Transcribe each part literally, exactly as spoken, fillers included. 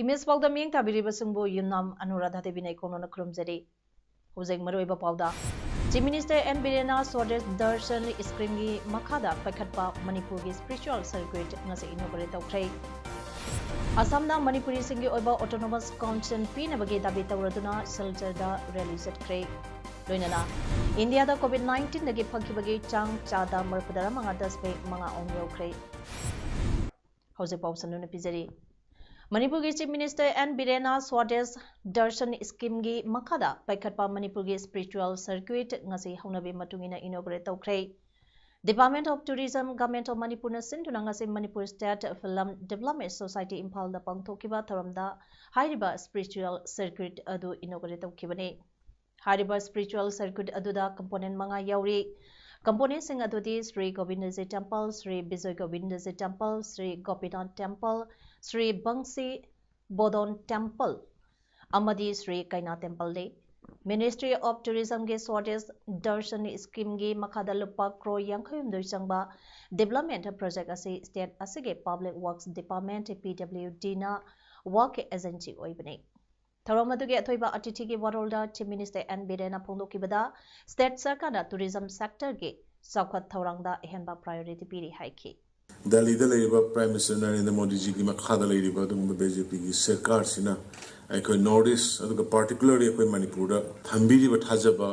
Image ꯄꯥꯎꯗ ꯃꯤꯠꯌꯦꯡ ꯇꯥꯕꯤꯔꯤꯕꯁꯤꯡꯕꯨ ꯌꯨꯝꯅꯥꯝ ꯑꯅꯨꯔꯥꯙꯥ ꯗꯦꯕꯤꯅ ꯏꯀꯣꯟꯅꯅ ꯈꯨꯔꯨꯝꯖꯔꯤ꯫ ꯍꯧꯖꯤꯛ ꯃꯔꯨꯑꯣꯏꯕ ꯄꯥꯎꯗ, Chief Minister ꯑꯦꯟ ꯕꯤꯔꯦꯟꯅ Swadesh Darshan Scheme ꯒꯤ ꯃꯈꯥꯗ ꯄꯥꯏꯈꯠꯄ ꯃꯅꯤꯄꯨꯔꯒꯤ spiritual circuit ꯉꯁꯤ inaugurate ꯇꯧꯈ꯭ꯔꯦ꯫ ꯑꯁꯥꯝꯅ ꯃꯅꯤꯄꯨꯔꯤꯁꯤꯡꯒꯤ ꯑꯣꯏꯕ autonomous council ꯄꯤꯅꯕꯒꯤ ꯗꯥꯕꯤ ꯇꯧꯔꯗꯨꯅ ꯁꯤꯜꯆꯔꯗ rally ꯆꯠꯈ꯭ꯔꯦ꯫ ꯂꯣꯏꯅꯅ ꯏꯟꯗꯤꯌꯥꯗ COVID nineteen ꯗꯒꯤ ꯐꯈꯤꯕꯒꯤ ꯆꯥꯡ ꯆꯥꯗ ꯃꯔꯤꯐꯨꯇꯔꯥ ꯃꯉꯥ ꯗꯁꯃꯤꯛ ꯃꯉꯥ ꯑꯍꯨꯝ ꯌꯧꯈ꯭ꯔꯦ꯫ ꯍꯧꯖꯤꯛ ꯄꯥꯎ ꯁꯟꯗꯣꯛꯅ ꯄꯤꯖꯔꯤ꯫ ꯃꯅꯤꯄꯨꯔꯒꯤ Chief Minister ꯑꯦꯟ ꯕꯤꯔꯦꯟꯅ Swadesh Darshan Scheme ꯒꯤ ꯃꯈꯥꯗ ꯄꯥꯏꯈꯠꯄ ꯃꯅꯤꯄꯨꯔꯒꯤ spiritual circuit ꯉꯁꯤ ꯍꯧꯅꯕꯤ ꯃꯇꯨꯡ ꯏꯟꯅ inaugurate ꯇꯧꯈ꯭ꯔꯦ꯫ Department of Tourism, Government of ꯃꯅꯤꯄꯨꯔꯅ ꯁꯤꯟꯗꯨꯅ ꯉꯁꯤ Manipur State Film Development Society ꯏꯝꯐꯥꯜꯗ ꯄꯥꯡꯊꯣꯛꯈꯤꯕ ꯊꯧꯔꯝꯗ ꯍꯥꯏꯔꯤꯕ spiritual circuit ꯑꯗꯨ inaugurate ꯇꯧꯈꯤꯕꯅꯤ꯫ ꯍꯥꯏꯔꯤꯕ spiritual circuit ꯑꯗꯨꯗ component ꯃꯉꯥ ꯌꯥꯎꯔꯤ꯫ Component ꯁꯤꯡ ꯑꯗꯨꯗꯤ Shri Govindaji Temple, Shri Bijoy Govindaji Temple, Shri Gopinath Temple, Shri ꯕꯪꯁꯤ ꯕꯣꯗꯣꯟ Temple ꯑꯃꯗꯤ ꯁ꯭ꯔꯤ ꯀꯩꯅꯥ Temple ꯅꯤ꯫ Ministry of Tourism ꯒꯤ Swadesh Darshan Scheme ꯒꯤ ꯃꯈꯥꯗ ꯂꯨꯄꯥ ꯀ꯭ꯔꯣꯔ ꯌꯥꯡꯈꯩ ꯍꯨꯝꯗꯣꯏ ꯆꯪꯕ development project ꯑꯁꯤ state ꯑꯁꯤꯒꯤ Public Works Department, P W D ꯅ work agency ꯑꯣꯏꯕꯅꯤ꯫ ꯊꯧꯔꯝ ꯑꯗꯨꯒꯤ ꯑꯊꯣꯏꯕ ꯑꯇꯤꯊꯤꯒꯤ ꯋꯥꯔꯣꯜꯗ Chief Minister ꯑꯦꯟ ꯕꯤꯔꯦꯟꯅ ꯐꯣꯡꯗꯣꯛꯈꯤꯕꯗ, state ꯁꯔꯀꯥꯔꯅ tourism sector ꯒꯤ ꯆꯥꯎꯈꯠ ꯊꯧꯔꯥꯡꯗ ꯑꯍꯦꯟꯕ priority ꯄꯤꯔꯤ ꯍꯥꯏꯈꯤ꯫ ꯗꯦꯜꯂꯤꯗ ꯂꯩꯔꯤꯕ Prime Minister ꯅꯔꯦꯟꯗ꯭ꯔ ꯃꯣꯗꯤꯖꯤꯒꯤ ꯃꯈꯥꯗ ꯂꯩꯔꯤꯕ ꯑꯗꯨꯒꯨꯝꯕ BJP ꯒꯤ ꯁꯔꯀꯥꯔꯁꯤꯅ ꯑꯩꯈꯣꯏ North East, ꯑꯗꯨꯒ particularly ꯑꯩꯈꯣꯏ ꯃꯅꯤꯄꯨꯔꯗ ꯊꯝꯕꯤꯔꯤꯕ ꯊꯥꯖꯕ,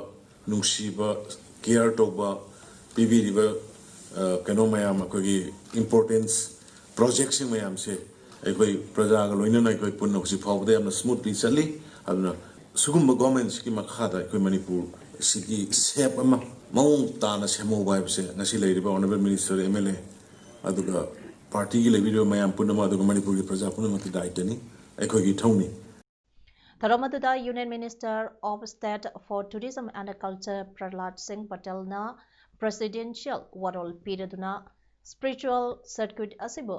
ꯅꯨꯡꯁꯤꯕ, care ꯇꯧꯕ, ꯄꯤꯕꯤꯔꯤꯕ, ꯑ, ꯀꯩꯅꯣ ꯃꯌꯥꯝ, ꯑꯩꯈꯣꯏꯒꯤ importance project ꯁꯤꯡ ꯃꯌꯥꯝꯁꯦ ꯑꯩꯈꯣꯏ ꯄ꯭ꯔꯖꯥꯒ ꯂꯣꯏꯅꯅ ꯑꯩꯈꯣꯏ ꯄꯨꯟꯅ ꯍꯧꯖꯤꯛ ꯐꯥꯎꯕꯗ ꯌꯥꯝꯅ smoothly ꯆꯠꯂꯤ꯫ ꯑꯗꯨꯅ ꯁꯤꯒꯨꯝꯕ government ꯁꯤꯒꯤ ꯃꯈꯥꯗ ꯑꯩꯈꯣꯏ ꯃꯅꯤꯄꯨꯔ ꯁꯤꯒꯤ shape ꯑꯃ ꯃꯑꯣꯡ ꯇꯥꯅ ꯁꯦꯝꯍꯧꯕ ꯍꯥꯏꯕꯁꯦ ꯉꯁꯤ ꯂꯩꯔꯤꯕ Honourable Minister, MLA, ꯑꯗꯨꯒ party ꯒꯤ ꯂꯩꯕꯤꯔꯤꯕ ꯃꯌꯥꯝ ꯄꯨꯝꯅꯃꯛ, ꯑꯗꯨꯒ ꯃꯅꯤꯄꯨꯔꯒꯤ ꯄ꯭ꯔꯖꯥ ꯄꯨꯝꯅꯃꯛꯀꯤ ꯗꯥꯏꯇꯅꯤ꯫ ꯑꯩꯈꯣꯏꯒꯤ ꯏꯊꯧꯅꯤ꯫ ꯊꯧꯔꯝ ꯑꯗꯨꯗ Union Minister of State for Tourism and Culture Prahlad Singh Patel ꯅ Presidential ꯋꯥꯔꯣꯜ ꯄꯤꯔꯗꯨꯅ spiritual circuit ꯑꯁꯤꯕꯨ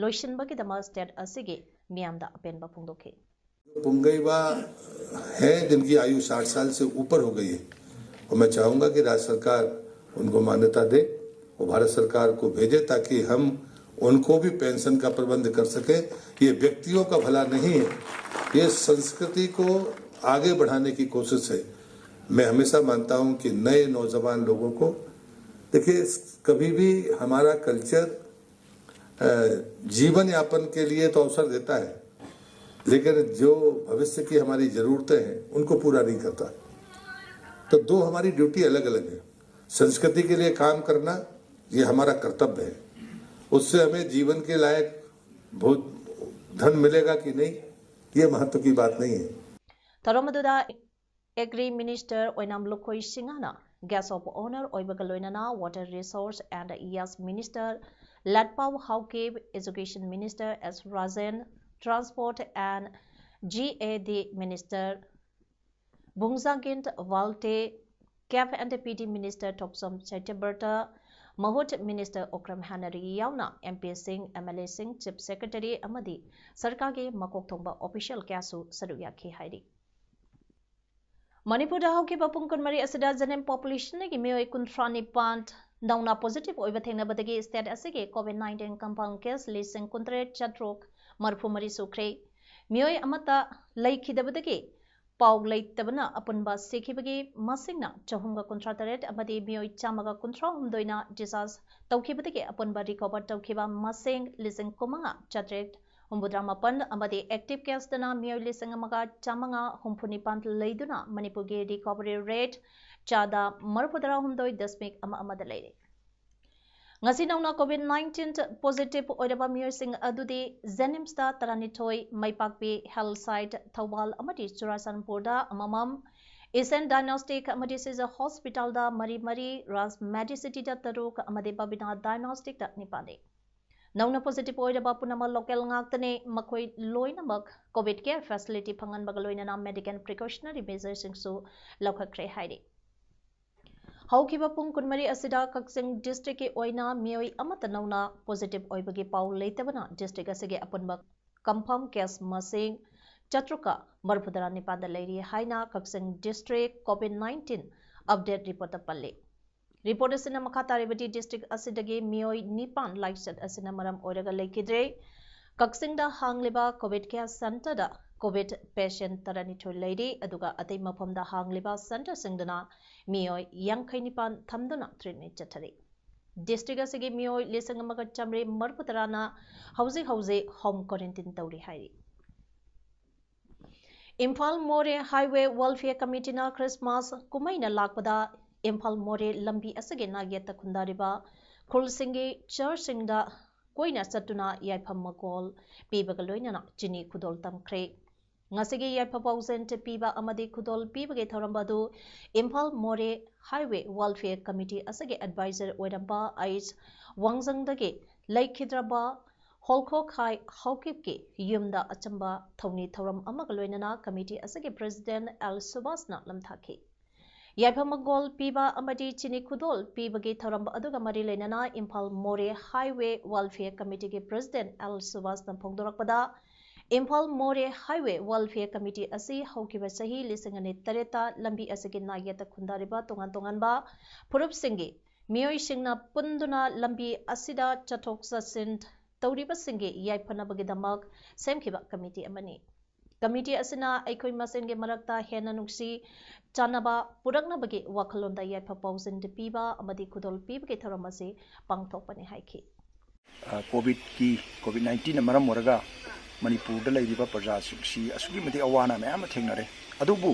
ꯂꯣꯏꯁꯤꯟꯕꯒꯤꯗꯃꯛ state ꯑꯁꯤꯒꯤ ꯃꯤꯌꯥꯝꯗ ꯑꯄꯦꯟꯕ ꯐꯣꯡꯗꯣꯛꯈꯤ꯫ पुंगईवा हैं जिनकी आयु साठ साल से ऊपर हो गई है, और मैं चाहूँगा कि राज्य सरकार उनको मान्यता दे और भारत सरकार को भेजे, ताकि हम उनको भी पेंशन का प्रबंध कर सकें। ये व्यक्तियों का भला नहीं है, ये संस्कृति को आगे बढ़ाने की कोशिश है। मैं हमेशा मानता हूँ कि नए नौजवान लोगों को, देखिए, कभी भी हमारा कल्चर जीवन यापन के लिए तो अवसर देता है, लेकिन जो भविष्य की हमारी ज़रूरतें हैं उनको पूरा नहीं करता। तो दो हमारी ड्यूटी अलग अलग है। संस्कृति के लिए काम करना, ये हमारा कर्तव्य है। उससे हमें जीवन के लायक बहुत धन मिलेगा कि नहीं, ये महत्व की बात नहीं है। ꯊꯧꯔꯝ ꯑꯗꯨꯗ Agri Minister ꯑꯣꯏꯅꯥꯝ ꯂꯨꯈꯣꯏ ꯁꯤꯡꯍꯅ Guest of Honour ꯑꯣꯏꯕꯒ ꯂꯣꯏꯅꯅ Water Resource and Yes Minister ꯂꯥꯠꯄꯥꯎ Haokip, Education Minister S Rajen, Transport and G A D Minister ꯕꯨꯡꯖꯥꯒꯤꯟ ꯋꯥꯜꯇꯦ, Cap and P D Minister ꯊꯣꯛꯆꯣꯝ ꯁꯇ꯭ꯌꯕ꯭ꯔꯇ, ꯃꯍꯨꯠ Minister ꯑꯣꯀ꯭ꯔꯝ ꯍꯦꯅꯔꯤ ꯌꯥꯎꯅ M P ꯁꯤꯡ, M L A ꯁꯤꯡ, Chief Secretary ꯑꯃꯗꯤ ꯁꯔꯀꯥꯔꯒꯤ ꯃꯀꯣꯛ ꯊꯣꯡꯕ official ꯀꯌꯥꯁꯨ ꯁꯔꯨꯛ ꯌꯥꯈꯤ ꯍꯥꯏꯔꯤ꯫ ꯃꯅꯤꯄꯨꯔꯗ ꯍꯧꯈꯤꯕ ꯄꯨꯡ ꯀꯨꯟꯃꯔꯤ ꯑꯁꯤꯗ ꯖꯦꯅꯤꯝ populationꯗꯒꯤ ꯃꯤꯑꯣꯏ ꯀꯨꯟꯊ꯭ꯔꯥ ꯅꯤꯄꯥꯟ ꯅꯧꯅ positive ꯑꯣꯏꯕ ꯊꯦꯡꯅꯕꯗꯒꯤ state ꯑꯁꯤꯒꯤ COVID nineteen confirm case ꯂꯤꯁꯤꯡ ꯀꯨꯟꯇꯔꯦꯠ ꯆꯥꯇ꯭ꯔꯨꯛ ꯃꯔꯤꯐꯨ ꯃꯔꯤ ꯁꯨꯈ꯭ꯔꯦ꯫ ꯃꯤꯑꯣꯏ ꯑꯃꯠꯇ ꯂꯩꯈꯤꯗꯕꯗꯒꯤ ꯄꯥꯎ ꯂꯩꯇꯕꯅ ꯑꯄꯨꯟꯕ ꯁꯤꯈꯤꯕꯒꯤ ꯃꯁꯤꯡꯅ ꯆꯍꯨꯝꯒ ꯀꯨꯟꯊ꯭ꯔꯥ ꯇꯔꯦꯠ ꯑꯃꯗꯤ ꯃꯤꯑꯣꯏ ꯆꯥꯝꯃꯒ ꯀꯨꯟꯊ꯭ꯔꯥ ꯍꯨꯝꯗꯣꯏꯅ discharge ꯇꯧꯈꯤꯕꯗꯒꯤ ꯑꯄꯨꯟꯕ recover ꯇꯧꯈꯤꯕ ꯃꯁꯤꯡ ꯂꯤꯁꯤꯡ ꯀꯨꯟꯃꯉꯥ ꯆꯥꯇ꯭ꯔꯦꯠ ꯍꯨꯝꯐꯨꯇꯔꯥ ꯃꯥꯄꯟ ꯑꯃꯗꯤ active caseꯇꯅ ꯃꯤꯑꯣꯏ ꯂꯤꯁꯤꯡ ꯑꯃꯒ ꯆꯥꯝꯃꯉꯥ ꯍꯨꯝꯐꯨ ꯅꯤꯄꯥꯟ ꯂꯩꯗꯨꯅ ꯃꯅꯤꯄꯨꯔꯒꯤ recovery rate ꯆꯥꯗ ꯃꯔꯤꯐꯨꯇꯔꯥ ꯍꯨꯝꯗꯣꯏ ꯗꯁꯃꯤꯛ ꯑꯃ ꯑꯃꯗ ꯂꯩꯔꯦ꯫ ꯉꯁꯤ ꯅꯧꯅ COVID nineteen positive ꯑꯣꯏꯔꯕ ꯃꯤꯑꯣꯏꯁꯤꯡ ꯑꯗꯨꯗꯤ ꯖꯦꯅꯤꯝꯁꯇ ꯇꯔꯥꯅꯤꯊꯣꯏ, ꯃꯩꯄꯥꯛꯄꯤ, ꯍꯦꯜ ꯁꯥꯏꯠ, ꯊꯧꯕꯥꯜ ꯑꯃꯗꯤ ꯆꯨꯔꯥꯆꯥꯟꯄꯨꯔꯗ ꯑꯃꯃꯝ, ꯏꯁꯦꯟ ꯗꯥꯏꯅꯣꯁꯇꯤꯛ ꯑꯃꯗꯤ ꯁꯤꯖ ꯍꯣꯁꯄꯤꯇꯥꯜꯗ ꯃꯔꯤ ꯃꯔꯤ, ꯔꯥꯖ ꯃꯦꯗꯤꯁꯤꯇꯤꯗ ꯇꯔꯨꯛ ꯑꯃꯗꯤ ꯕꯕꯤꯅꯥ ꯗꯥꯏꯅꯣꯁꯇꯤꯛꯇ ꯅꯤꯄꯥꯟꯅꯤ꯫ ꯅꯧꯅ positive ꯑꯣꯏꯔꯕ ꯄꯨꯝꯅꯃꯛ local ꯉꯥꯛꯇꯅꯤ꯫ ꯃꯈꯣꯏ ꯂꯣꯏꯅꯃꯛ COVID care facility ꯐꯪꯍꯟꯕꯒ ꯂꯣꯏꯅꯅ medical precautionary measureꯁꯤꯡꯁꯨ ꯂꯧꯈꯠꯈ꯭ꯔꯦ ꯍꯥꯏꯔꯤ꯫ ꯍꯧꯈꯤꯕ ꯄꯨꯡ ꯀꯨꯟꯃꯔꯤ ꯑꯁꯤꯗ ꯀꯛꯆꯤꯡ districtꯀꯤ ꯑꯣꯏꯅ ꯃꯤꯑꯣꯏ ꯑꯃꯠꯇ ꯅꯧꯅ positive ꯑꯣꯏꯕꯒꯤ ꯄꯥꯎ ꯂꯩꯇꯕꯅ district ꯑꯁꯤꯒꯤ ꯑꯄꯨꯟꯕ confirm case ꯃꯁꯤꯡ ꯆꯥꯇ꯭ꯔꯨꯛꯀ ꯃꯔꯤꯐꯨꯇꯔꯥ ꯅꯤꯄꯥꯟꯗ ꯂꯩꯔꯤ ꯍꯥꯏꯅ ꯀꯛꯆꯤꯡ district COVID nineteen update reportꯇ ꯄꯜꯂꯤ꯫ Report ꯑꯁꯤꯅ ꯃꯈꯥ ꯇꯥꯔꯤꯕꯗꯤ district ꯑꯁꯤꯗꯒꯤ ꯃꯤꯑꯣꯏ ꯅꯤꯄꯥꯟ ꯂꯥꯏꯆꯠ ꯑꯁꯤꯅ ꯃꯔꯝ ꯑꯣꯏꯔꯒ ꯂꯩꯈꯤꯗ꯭ꯔꯦ꯫ ꯀꯛꯆꯤꯡꯗ ꯍꯥꯡꯂꯤꯕ COVID care centreꯗ COVID patient ꯇꯔꯥꯅꯤꯊꯣꯏ ꯂꯩꯔꯤ, ꯑꯗꯨꯒ ꯑꯇꯩ ꯃꯐꯝꯗ ꯍꯥꯡꯂꯤꯕ centreꯁꯤꯡꯗꯅ ꯃꯤꯑꯣꯏ ꯌꯥꯡꯈꯩ ꯅꯤꯄꯥꯟ ꯊꯝꯗꯨꯅ treatment ꯆꯠꯊꯔꯤ꯫ District ꯑꯁꯤꯒꯤ ꯃꯤꯑꯣꯏ ꯂꯤꯁꯤꯡ ꯑꯃꯒ ꯆꯥꯃꯔꯤ ꯃꯔꯤꯐꯨꯇꯔꯥꯅ ꯍꯧꯖꯤꯛ ꯍꯧꯖꯤꯛ home quarantine ꯇꯧꯔꯤ ꯍꯥꯏꯔꯤ꯫ Imphal Moreh Highway Welfare Committeeꯅ Christmas ꯀꯨꯝꯍꯩꯅ ꯂꯥꯛꯄꯗ ꯏꯝꯐꯥꯜ ꯃꯣꯔꯦ ꯂꯝꯕꯤ ꯑꯁꯤꯒꯤ ꯅꯥꯛꯌꯦꯠꯇ ꯈꯨꯟꯗꯥꯔꯤꯕ ꯈꯨꯜꯁꯤꯡꯒꯤ churchꯁꯤꯡꯗ ꯀꯣꯏꯅ ꯆꯠꯇꯨꯅ ꯌꯥꯏꯐ ꯃꯒꯣꯜ ꯄꯤꯕꯒ ꯂꯣꯏꯅꯅ ꯆꯤꯅꯤ ꯈꯨꯗꯣꯜ ꯇꯝꯈ꯭ꯔꯦ꯫ ꯉꯁꯤꯒꯤ ꯌꯥꯏꯐ ꯄꯥꯎꯖꯦꯜ ꯄꯤꯕ ꯑꯃꯗꯤ ꯈꯨꯗꯣꯜ ꯄꯤꯕꯒꯤ ꯊꯧꯔꯝ ꯑꯗꯨ Imphal Moreh Highway Welfare Committee ꯑꯁꯤꯒꯤ advisor ꯑꯣꯏꯔꯝꯕ ꯑꯩꯆ ꯋꯥꯡꯖꯪꯗꯒꯤ ꯂꯩꯈꯤꯗ꯭ꯔꯕ ꯍꯣꯜꯈꯣꯛꯈꯥꯏ ꯍꯥꯎꯀꯤꯞꯀꯤ ꯌꯨꯝꯗ ꯑꯆꯝꯕ ꯊꯧꯅꯤ ꯊꯧꯔꯝ ꯑꯃꯒ ꯂꯣꯏꯅꯅ committee ꯑꯁꯤꯒꯤ president ꯑꯦꯜ ꯁꯨꯕꯥꯁꯅ ꯂꯝꯊꯥꯈꯤ꯫ ꯌꯥꯏꯐ ꯃꯒꯣꯜ ꯄꯤꯕ ꯑꯃꯗꯤ ꯆꯤꯅꯤ ꯈꯨꯗꯣꯜ ꯄꯤꯕꯒꯤ ꯊꯧꯔꯝ ꯑꯗꯨꯒ ꯃꯔꯤ ꯂꯩꯅꯅ ꯏꯝꯐꯥꯜ ꯃꯣꯔꯦ Highway Welfare Committeeꯒꯤ president ꯑꯦꯜ ꯁꯨꯕꯥꯁꯅ ꯐꯣꯡꯗꯣꯔꯛꯄꯗ, Imphal Moreh Highway Welfare Committee ꯑꯁꯤ ꯍꯧꯈꯤꯕ ꯆꯍꯤ ꯂꯤꯁꯤꯡ ꯑꯅꯤ ꯇꯔꯦꯠꯇ ꯂꯝꯕꯤ ꯑꯁꯤꯒꯤ ꯅꯥꯛꯌꯦꯠꯇ ꯈꯨꯟꯗꯥꯔꯤꯕ ꯇꯣꯉꯥꯟ ꯇꯣꯉꯥꯟꯕ ꯐꯨꯔꯨꯞꯁꯤꯡꯒꯤ ꯃꯤꯑꯣꯏꯁꯤꯡꯅ ꯄꯨꯟꯗꯨꯅ ꯂꯝꯕꯤ ꯑꯁꯤꯗ ꯆꯠꯊꯣꯛ ꯆꯠꯁꯤꯟ ꯇꯧꯔꯤꯕꯁꯤꯡꯒꯤ ꯌꯥꯏꯐꯅꯕꯒꯤꯗꯃꯛ ꯁꯦꯝꯈꯤꯕ committee ꯑꯃꯅꯤ꯫ Committee ꯑꯁꯤꯅ ꯑꯩꯈꯣꯏ ꯃꯁꯦꯟꯒꯤ ꯃꯔꯛꯇ ꯍꯦꯟꯅ ꯅꯨꯡꯁꯤ ꯆꯥꯟꯅꯕ ꯄꯨꯔꯛꯅꯕꯒꯤ ꯋꯥꯈꯜꯂꯣꯟꯗ ꯌꯥꯏꯐ ꯄꯥꯎꯖꯦꯜ ꯄꯤꯕ ꯑꯃꯗꯤ ꯈꯨꯗꯣꯜ ꯄꯤꯕꯒꯤ ꯊꯧꯔꯝ ꯑꯁꯤ ꯄꯥꯡꯊꯣꯛꯄꯅꯤ ꯍꯥꯏꯈꯤ꯫ ꯑ, COVIDꯀꯤ, COVID nineteenꯅ ꯃꯔꯝ ꯑꯣꯏꯔꯒ ꯃꯅꯤꯄꯨꯔꯗ ꯂꯩꯔꯤꯕ ꯄ꯭ꯔꯖꯥꯁꯤꯡꯁꯤ ꯑꯁꯨꯛꯀꯤ ꯃꯇꯤꯛ ꯑꯋꯥ ꯑꯅꯥ ꯃꯌꯥꯝ ꯑꯃ ꯊꯦꯡꯅꯔꯦ꯫ ꯑꯗꯨꯕꯨ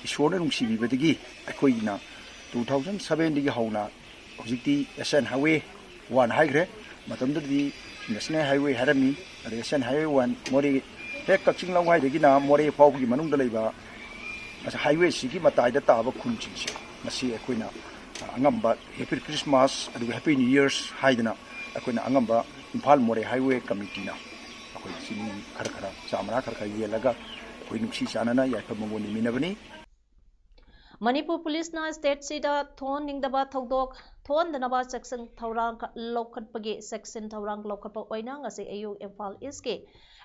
ꯏꯁꯣꯔꯅ ꯅꯨꯡꯁꯤꯕꯤꯕꯗꯒꯤ ꯑꯩꯈꯣꯏꯅ two thousand sevenꯗꯒꯤ ꯍꯧꯅ ꯍꯧꯖꯤꯛꯇꯤ ꯑꯦꯁ ꯑꯦꯟ ꯍꯥꯏꯋꯦ ꯋꯥꯟ ꯍꯥꯏꯈ꯭ꯔꯦ, ꯃꯇꯝꯗꯨꯗꯗꯤ ꯅꯦꯁꯅꯦꯜ ꯍꯥꯏꯋꯦ ꯍꯥꯏꯔꯝꯃꯤ꯫ ꯑꯗꯩ ꯑꯦꯁ ꯑꯦꯟ ꯍꯥꯏꯋꯦ ꯋꯥꯟ ꯃꯣꯔꯦ, ꯍꯦꯛ ꯀꯛꯆꯤꯡ ꯂꯝꯈꯥꯏꯗꯒꯤꯅ ꯃꯣꯔꯦ ꯐꯥꯎꯕꯒꯤ ꯃꯅꯨꯡꯗ ꯂꯩꯕ ꯉꯁꯥꯏ ꯍꯥꯏꯋꯦꯁꯤꯒꯤ ꯃꯇꯥꯏꯗ ꯇꯥꯕ ꯈꯨꯟꯁꯤꯡꯁꯦ, ꯃꯁꯤ ꯑꯩꯈꯣꯏꯅ ꯑꯉꯝꯕ Happy Christmas ꯑꯗꯨꯒ Happy New Year's ꯍꯥꯏꯗꯅ ꯑꯩꯈꯣꯏꯅ ꯑꯉꯝꯕ ꯏꯝꯐꯥꯜ ꯃꯣꯔꯦ ꯍꯥꯏꯋꯦ ꯀꯃꯤꯇꯤꯅ ꯑꯩꯈꯣꯏ ꯆꯤꯅꯤ ꯈꯔ ꯈꯔ ꯆꯥ ꯃꯅꯥ ꯈꯔ ꯈꯔ ꯌꯦꯜꯂꯒ ꯑꯩꯈꯣꯏ ꯅꯨꯡꯁꯤ ꯆꯥꯟꯅꯅ ꯌꯥꯏꯐ ꯃꯪꯒꯣꯜ ꯅꯤꯃꯤꯟꯅꯕꯅꯤ꯫ ꯃꯅꯤꯄꯨꯔ ꯄꯨꯂꯤꯁꯅ ꯁ꯭ꯇꯦꯠꯁꯤꯗ ꯊꯣꯛꯍꯟꯅꯤꯡꯗꯕ ꯊꯧꯗꯣꯛ ꯊꯣꯛꯍꯟꯗꯅꯕ ꯆꯦꯛꯁꯤꯟ ꯊꯧꯔꯥꯡ ꯂꯧꯈꯠꯄꯒꯤ ꯆꯦꯛꯁꯤꯟ ꯊꯧꯔꯥꯡ ꯂꯧꯈꯠꯄ ꯑꯣꯏꯅ ꯉꯁꯤ ꯑꯌꯨꯛ ꯏꯝꯐꯥꯜ ꯏꯁꯀꯤ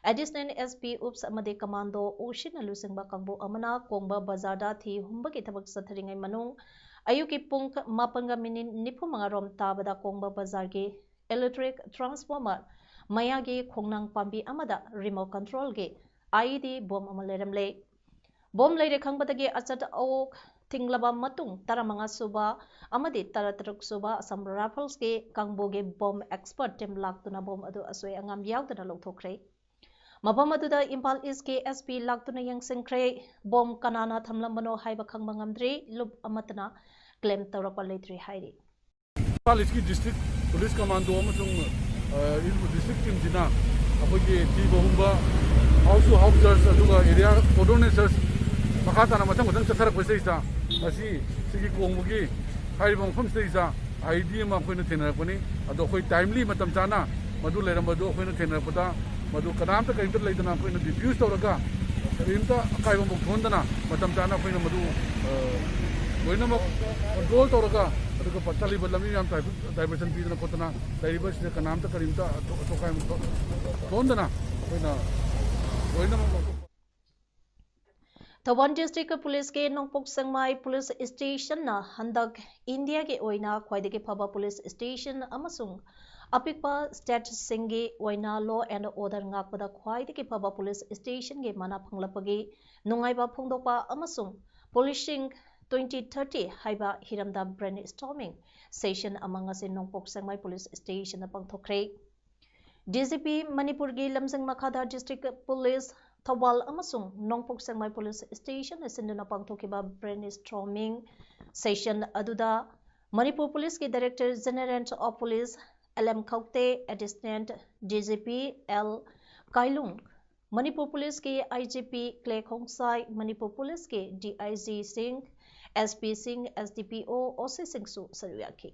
ꯑꯦꯗꯤꯁꯅꯦꯜ ꯑꯦꯁ ꯄꯤ ꯎꯞꯁ ꯑꯃꯗꯤ ꯀꯃꯥꯟꯗꯣ ꯎꯁꯤꯅ ꯂꯨꯆꯤꯡꯕ ꯀꯥꯡꯕꯨ ꯑꯃꯅ ꯀꯣꯡꯕ ꯕꯖꯥꯔꯗ ꯊꯤ ꯍꯨꯝꯕꯒꯤ ꯊꯕꯛ ꯆꯠꯊꯔꯤꯉꯩ ꯃꯅꯨꯡ ꯑꯌꯨꯛꯀꯤ ꯄꯨꯡ ꯃꯥꯄꯟꯒ ꯃꯤꯅꯤꯠ ꯅꯤꯐꯨ ꯃꯉꯥ ꯔꯣꯝ ꯇꯥꯕꯗ ꯀꯣꯡꯕ ꯕꯖꯥꯔꯒꯤ electric transformer ꯃꯌꯥꯒꯤ ꯈꯣꯡꯅꯥꯡ ꯄꯥꯝꯕꯤ ꯑꯃꯗ remote controlꯒꯤ I E D bomb ꯑꯃ ꯂꯩꯔꯝꯂꯦ꯫ Bomb ꯂꯩꯔꯦ ꯈꯪꯕꯗꯒꯤ ꯑꯆꯠ ꯑꯋꯣꯛ ꯊꯤꯡꯂꯕ ꯃꯇꯨꯡ ꯇꯔꯥꯃꯉꯥ ꯁꯨꯕ ꯑꯃꯗꯤ ꯇꯔꯥꯇꯔꯨꯛ ꯁꯨꯕ Assam Riflesꯀꯤ ꯀꯥꯡꯕꯨꯒꯤ bomb expert team ꯂꯥꯛꯇꯨꯅ bomb ꯑꯗꯨ ꯑꯁꯣꯏ ꯑꯉꯥꯝ ꯌꯥꯎꯗꯅ ꯂꯧꯊꯣꯛꯈ꯭ꯔꯦ꯫ ꯃꯐꯝ ꯑꯗꯨꯗ ꯏꯝꯐꯥꯜ ꯏꯁꯀꯤ S P ꯂꯥꯛꯇꯨꯅ ꯌꯦꯡꯁꯤꯟꯈ꯭ꯔꯦ꯫ Bomb ꯀꯅꯥꯅ ꯊꯝꯂꯝꯕꯅꯣ ꯍꯥꯏꯕ ꯈꯪꯕ ꯉꯝꯗ꯭ꯔꯤ꯫ ꯂꯨꯞ ꯑꯃꯠꯇꯅ claim ꯇꯧꯔꯛꯄ ꯂꯩꯇ꯭ꯔꯤ ꯍꯥꯏꯔꯤ꯫ ꯏꯝꯐꯥꯜ ꯏꯁꯀꯤ district police commando ꯑꯃꯁꯨꯡ, ꯑ, district teamꯁꯤꯅ ꯑꯩꯈꯣꯏꯒꯤ ꯊꯤꯕ ꯍꯨꯝꯕ, house to house search, ꯑꯗꯨꯒ area cordon search ꯃꯈꯥ ꯇꯥꯅ ꯃꯊꯪ ꯃꯊꯪ ꯆꯠꯊꯔꯛꯄꯁꯤꯗꯩꯁꯤꯗ ꯉꯁꯤ ꯁꯤꯒꯤ ꯀꯣꯡꯕꯒꯤ ꯍꯥꯏꯔꯤꯕ ꯃꯐꯝꯁꯤꯗꯩꯁꯤꯗ I E D ꯑꯃ ꯑꯩꯈꯣꯏꯅ ꯊꯦꯡꯅꯔꯛꯄꯅꯤ꯫ ꯑꯗꯣ ꯑꯩꯈꯣꯏ timely ꯃꯇꯝ ꯆꯥꯅ ꯃꯗꯨ ꯂꯩꯔꯝꯕꯗꯨ ꯑꯩꯈꯣꯏꯅ ꯊꯦꯡꯅꯔꯛꯄꯗ ꯃꯗꯨ ꯀꯅꯥꯝꯇ ꯀꯔꯤꯝꯇ ꯂꯩꯇꯅ ꯑꯩꯈꯣꯏꯅ defuse ꯇꯧꯔꯒ ꯀꯔꯤꯝꯇ ꯑꯀꯥꯏꯕ ꯑꯃꯐꯥꯎ ꯊꯣꯛꯍꯟꯗꯅ ꯃꯇꯝ ꯆꯥꯅ ꯑꯩꯈꯣꯏꯅ ꯃꯗꯨ, ꯑ, ꯂꯣꯏꯅꯃꯛ control ꯇꯧꯔꯒ ꯑꯗꯨꯒ ꯆꯠꯂꯤꯕ ꯂꯝꯕꯤ ꯃꯌꯥꯝ diversion ꯄꯤꯗꯅ ꯈꯣꯠꯇꯅ ꯂꯩꯔꯤꯕꯁꯤꯗ ꯀꯅꯥꯝꯇ ꯀꯔꯤꯝꯇ ꯑꯇꯣ-, ꯑꯇꯣꯞꯄ ꯊꯣꯛꯍꯟꯗꯅ ꯑꯩꯈꯣꯏꯅ ꯂꯣꯏꯅꯃꯛ ꯊꯧꯕꯥꯜ district policeꯀꯤ ꯅꯣꯡꯄꯣꯛ ꯁꯦꯛꯃꯥꯏ police stationꯅ ꯍꯟꯗꯛ ꯏꯟꯗꯤꯌꯥꯒꯤ ꯑꯣꯏꯅ ꯈ꯭ꯋꯥꯏꯗꯒꯤ ꯐꯕ police station ꯑꯃꯁꯨꯡ ꯑꯄꯤꯛꯄ stateꯁꯤꯡꯒꯤ ꯑꯣꯏꯅ law and order ꯉꯥꯛꯄꯗ ꯈ꯭ꯋꯥꯏꯗꯒꯤ ꯐꯕ police stationꯒꯤ ꯃꯅꯥ ꯐꯪꯂꯛꯄꯒꯤ ꯅꯨꯡꯉꯥꯏꯕ ꯐꯣꯡꯗꯣꯛꯄ ꯑꯃꯁꯨꯡ Policing twenty thirty ꯍꯥꯏꯕ ꯍꯤꯔꯝꯗ brainstorming session ꯑꯃ ꯉꯁꯤ ꯅꯣꯡꯄꯣꯛ ꯁꯦꯛꯃꯥꯏ police stationꯗ ꯄꯥꯡꯊꯣꯛꯈ꯭ꯔꯦ꯫ D G P ꯃꯅꯤꯄꯨꯔꯒꯤ ꯂꯝꯖꯤꯡ ꯃꯈꯥꯗ district police ꯊꯧꯕꯥꯜ ꯑꯃꯁꯨꯡ ꯅꯣꯡꯄꯣꯛ ꯁꯦꯛꯃꯥꯏ police stationꯅ ꯁꯤꯟꯗꯨꯅ ꯄꯥꯡꯊꯣꯛꯈꯤꯕ brainstorming session ꯑꯗꯨꯗ ꯃꯅꯤꯄꯨꯔ policeꯀꯤ Director General of Police L M Khaute, Additional D G P L Kailun, Manipur policeꯀꯤ I G P Clay Khongsai, Manipur policeꯀꯤ D I G ꯁꯤꯡ, S P ꯁꯤꯡ, S D P O, O C ꯁꯤꯡꯁꯨ ꯁꯔꯨꯛ ꯌꯥꯈꯤ꯫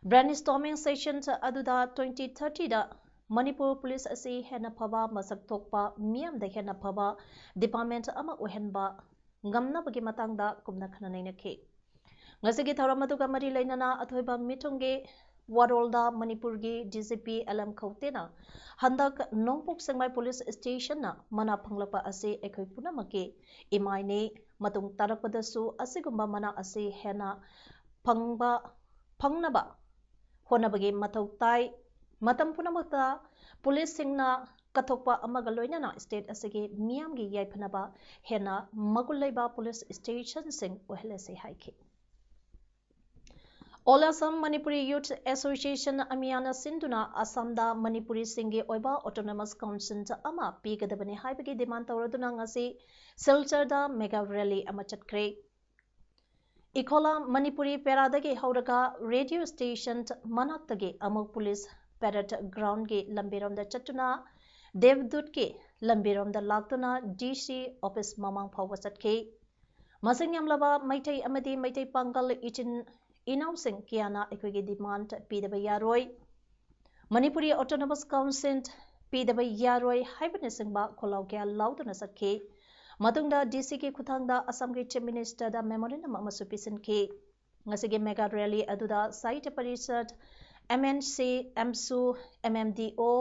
Brainstorming session ꯑꯗꯨꯗ twenty thirtyꯗ ꯃꯅꯤꯄꯨꯔ ꯄꯨꯂꯤꯁ ꯑꯁꯤ ꯍꯦꯟꯅ ꯐꯕ, ꯃꯁꯛ ꯊꯣꯛꯄ, ꯃꯤꯌꯥꯝꯗ ꯍꯦꯟꯅ ꯐꯕ department ꯑꯃ ꯑꯣꯏꯍꯟꯕ ꯉꯝꯅꯕꯒꯤ ꯃꯇꯥꯡꯗ ꯀꯨꯞꯅ ꯈꯟꯅ ꯅꯩꯅꯈꯤ꯫ ꯉꯁꯤꯒꯤ ꯊꯧꯔꯝ ꯑꯗꯨꯒ ꯃꯔꯤ ꯂꯩꯅꯅ ꯑꯊꯣꯏꯕ ꯃꯤꯊꯨꯡꯒꯤ ꯋꯥꯔꯣꯜꯗ ꯃꯅꯤꯄꯨꯔꯒꯤ DGP LM ꯈꯧꯇꯦꯅ ꯍꯟꯗꯛ ꯅꯣꯡꯄꯣꯛ ꯁꯦꯛꯃꯥꯏ ꯄꯨꯂꯤꯁ ꯁ꯭ꯇꯦꯁꯟꯅ ꯃꯅꯥ ꯐꯪꯂꯛꯄ ꯑꯁꯤ ꯑꯩꯈꯣꯏ ꯄꯨꯝꯅꯃꯛꯀꯤ ꯏꯃꯥꯏꯅꯤ꯫ ꯃꯇꯨꯡ ꯇꯥꯔꯛꯄꯗꯁꯨ ꯑꯁꯤꯒꯨꯝꯕ ꯃꯅꯥ ꯑꯁꯤ ꯍꯦꯟꯅ ꯐꯪꯕ, ꯐꯪꯅꯕ ꯍꯣꯠꯅꯕꯒꯤ ꯃꯊꯧ ꯇꯥꯏ꯫ ꯃꯇꯝ ꯄꯨꯝꯅꯃꯛꯇ ꯄꯨꯂꯤꯁꯁꯤꯡꯅ ꯀꯠꯊꯣꯛꯄ ꯑꯃꯒ ꯂꯣꯏꯅꯅ state ꯑꯁꯤꯒꯤ ꯃꯤꯌꯥꯝꯒꯤ ꯌꯥꯏꯐꯅꯕ ꯍꯦꯟꯅ ꯃꯒꯨꯟ ꯂꯩꯕ ꯄꯨꯂꯤꯁ ꯁ꯭ꯇꯦꯁꯟꯁꯤꯡ ꯑꯣꯏꯍꯜꯂꯁꯤ ꯍꯥꯏꯈꯤ꯫ All Assam Manipuri Youth Association, ꯑꯃꯤꯌꯥꯅ ꯁꯤꯟꯗꯨꯅ ꯑꯁꯥꯝꯗ ꯃꯅꯤꯄꯨꯔꯤꯁꯤꯡꯒꯤ ꯑꯣꯏꯕ autonomous council ꯑꯃ ꯄꯤꯒꯗꯕꯅꯤ ꯍꯥꯏꯕꯒꯤ demand ꯇꯧꯔꯗꯨꯅ ꯉꯁꯤ ꯁꯤꯜꯆꯔꯗ mega rally ꯑꯃ ꯆꯠꯈ꯭ꯔꯦ꯫ ꯏꯈꯣꯂꯥ ꯃꯅꯤꯄꯨꯔꯤ ꯄꯦꯔꯥꯗꯒꯤ ꯍꯧꯔꯒ radio station ꯃꯅꯥꯛꯇꯒꯤ ꯑꯃꯨꯛ ꯄꯨꯂꯤꯁ parade groundꯒꯤ ꯂꯝꯕꯤꯔꯣꯝꯗ ꯆꯠꯇꯨꯅ ꯗꯦꯕꯗꯨꯠꯀꯤ ꯂꯝꯕꯤꯔꯣꯝꯗ ꯂꯥꯛꯇꯨꯅ DC office ꯃꯃꯥꯡ ꯐꯥꯎꯕ ꯆꯠꯈꯤ꯫ ꯃꯁꯤꯡ ꯌꯥꯝꯂꯕ ꯃꯩꯇꯩ ꯑꯃꯗꯤ ꯃꯩꯇꯩ ꯄꯥꯡꯒꯜ ꯏꯆꯤꯟ ꯏꯅꯥꯎꯁꯤꯡ ꯀꯌꯥꯅ ꯑꯩꯈꯣꯏꯒꯤ demand ꯄꯤꯗꯕ ꯌꯥꯔꯣꯏ, ꯃꯅꯤꯄꯨꯔꯤ autonomous council ꯄꯤꯗꯕ ꯌꯥꯔꯣꯏ ꯍꯥꯏꯕꯅꯆꯤꯡꯕ ꯈꯣꯜꯂꯥꯎ ꯀꯌꯥ ꯂꯥꯎꯗꯨꯅ ꯆꯠꯈꯤ꯫ ꯃꯇꯨꯡꯗ DCꯒꯤ ꯈꯨꯠꯊꯥꯡꯗ ꯑꯁꯥꯝꯒꯤ Chief Ministerꯗ memorandum ꯑꯃꯁꯨ ꯄꯤꯁꯤꯟꯈꯤ꯫ ꯉꯁꯤꯒꯤ mega rally ꯑꯗꯨꯗ ꯁꯥꯍꯤꯇ꯭ꯌ parishad, MNC, AMSU, MMDO,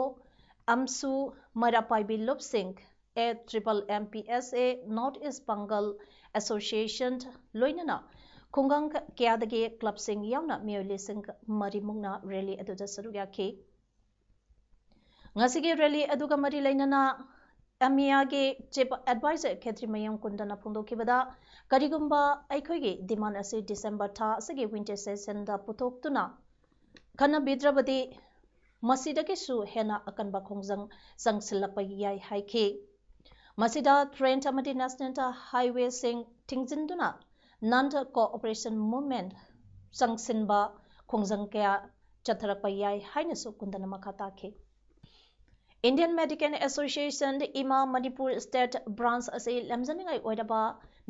AMSU, ꯃꯩꯔꯥ ꯄꯥꯏꯕꯤ ꯂꯨꯞꯁꯤꯡ, AMMMPSA, North East Bengal Association, ꯂꯣꯏꯅꯅ ꯈꯨꯡꯒꯪ ꯀꯌꯥꯗꯒꯤ clubꯁꯤꯡ ꯌꯥꯎꯅ ꯃꯤꯑꯣꯏ ꯂꯤꯁꯤꯡ ꯃꯔꯤꯃꯨꯛꯅ rally ꯑꯗꯨꯗ ꯁꯔꯨꯛ ꯌꯥꯈꯤ꯫ ꯉꯁꯤꯒꯤ rally ꯑꯗꯨꯒ ꯃꯔꯤ ꯂꯩꯅꯅ ꯑꯃꯤꯌꯥꯒꯤ Chief Advisor ꯈꯦꯇ꯭ꯔꯤꯃꯌꯨꯝ ꯀꯨꯟꯗꯅ ꯐꯣꯡꯗꯣꯛꯈꯤꯕꯗ, ꯀꯔꯤꯒꯨꯝꯕ ꯑꯩꯈꯣꯏꯒꯤ demand ꯑꯁꯤ December ꯊꯥ ꯑꯁꯤꯒꯤ winter sessionꯗ ꯄꯨꯊꯣꯛꯇꯨꯅ ꯈꯟꯅꯕꯤꯗ꯭ꯔꯕꯗꯤ ꯃꯁꯤꯗꯒꯤꯁꯨ ꯍꯦꯟꯅ ꯑꯀꯟꯕ ꯈꯣꯡꯖꯪ ꯆꯪꯁꯤꯜꯂꯛꯄ ꯌꯥꯏ ꯍꯥꯏꯈꯤ꯫ ꯃꯁꯤꯗ train ꯑꯃꯗꯤ national highwayꯁꯤꯡ ꯊꯤꯡꯖꯤꯟꯗꯨꯅ non cooperation movement ꯆꯪꯁꯤꯟꯕ ꯈꯣꯡꯖꯪ ꯀꯌꯥ ꯆꯠꯊꯔꯛꯄ ꯌꯥꯏ ꯍꯥꯏꯅꯁꯨ ꯀꯨꯟꯗꯅ ꯃꯈꯥ ꯇꯥꯈꯤ꯫ Indian Medical Association, ꯏꯃꯥ ꯃꯅꯤꯄꯨꯔ state branch ꯑꯁꯤ ꯂꯝꯖꯤꯡꯅꯤꯡꯉꯥꯏ ꯑꯣꯏꯔꯕ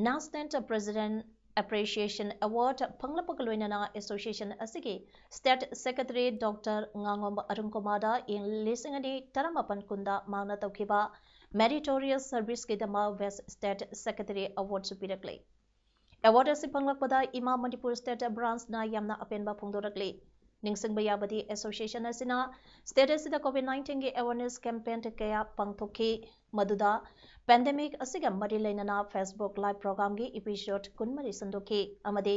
national president Appreciation Award ꯐꯪꯂꯛꯄꯒ ꯂꯣꯏꯅꯅ association ꯑꯁꯤꯒꯤ State Secretary Doctor ꯉꯥꯉꯣꯝꯕ ꯑꯔꯨꯟ ꯀꯨꯃꯥꯔꯗ ꯏꯪ ꯂꯤꯁꯤꯡ ꯑꯅꯤ ꯇꯔꯥꯃꯥꯄꯟ ꯀꯨꯟꯗ ꯃꯍꯥꯛꯅ ꯇꯧꯈꯤꯕ Meritorious Serviceꯀꯤꯗꯃꯛ Best State Secretary Awardꯁꯨ ꯄꯤꯔꯛꯂꯤ꯫ Award ꯑꯁꯤ ꯐꯪꯂꯛꯄꯗ ꯏꯃꯥ ꯃꯅꯤꯄꯨꯔ State Branchꯅ ꯌꯥꯝꯅ ꯑꯄꯦꯟꯕ ꯐꯣꯡꯗꯣꯔꯛꯂꯤ꯫ ꯅꯤꯡꯁꯤꯡꯕ ꯌꯥꯕꯗꯤ, association ꯑꯁꯤꯅ state ꯑꯁꯤꯗ COVID nineteenꯒꯤ awareness campaign ꯀꯌꯥ ꯄꯥꯡꯊꯣꯛꯈꯤ, ꯃꯗꯨꯗ pandemic ꯑꯁꯤꯒ ꯃꯔꯤ ꯂꯩꯅꯅ Facebook Live programꯒꯤ episode ꯀꯨꯟꯃꯔꯤ ꯁꯟꯗꯣꯛꯈꯤ ꯑꯃꯗꯤ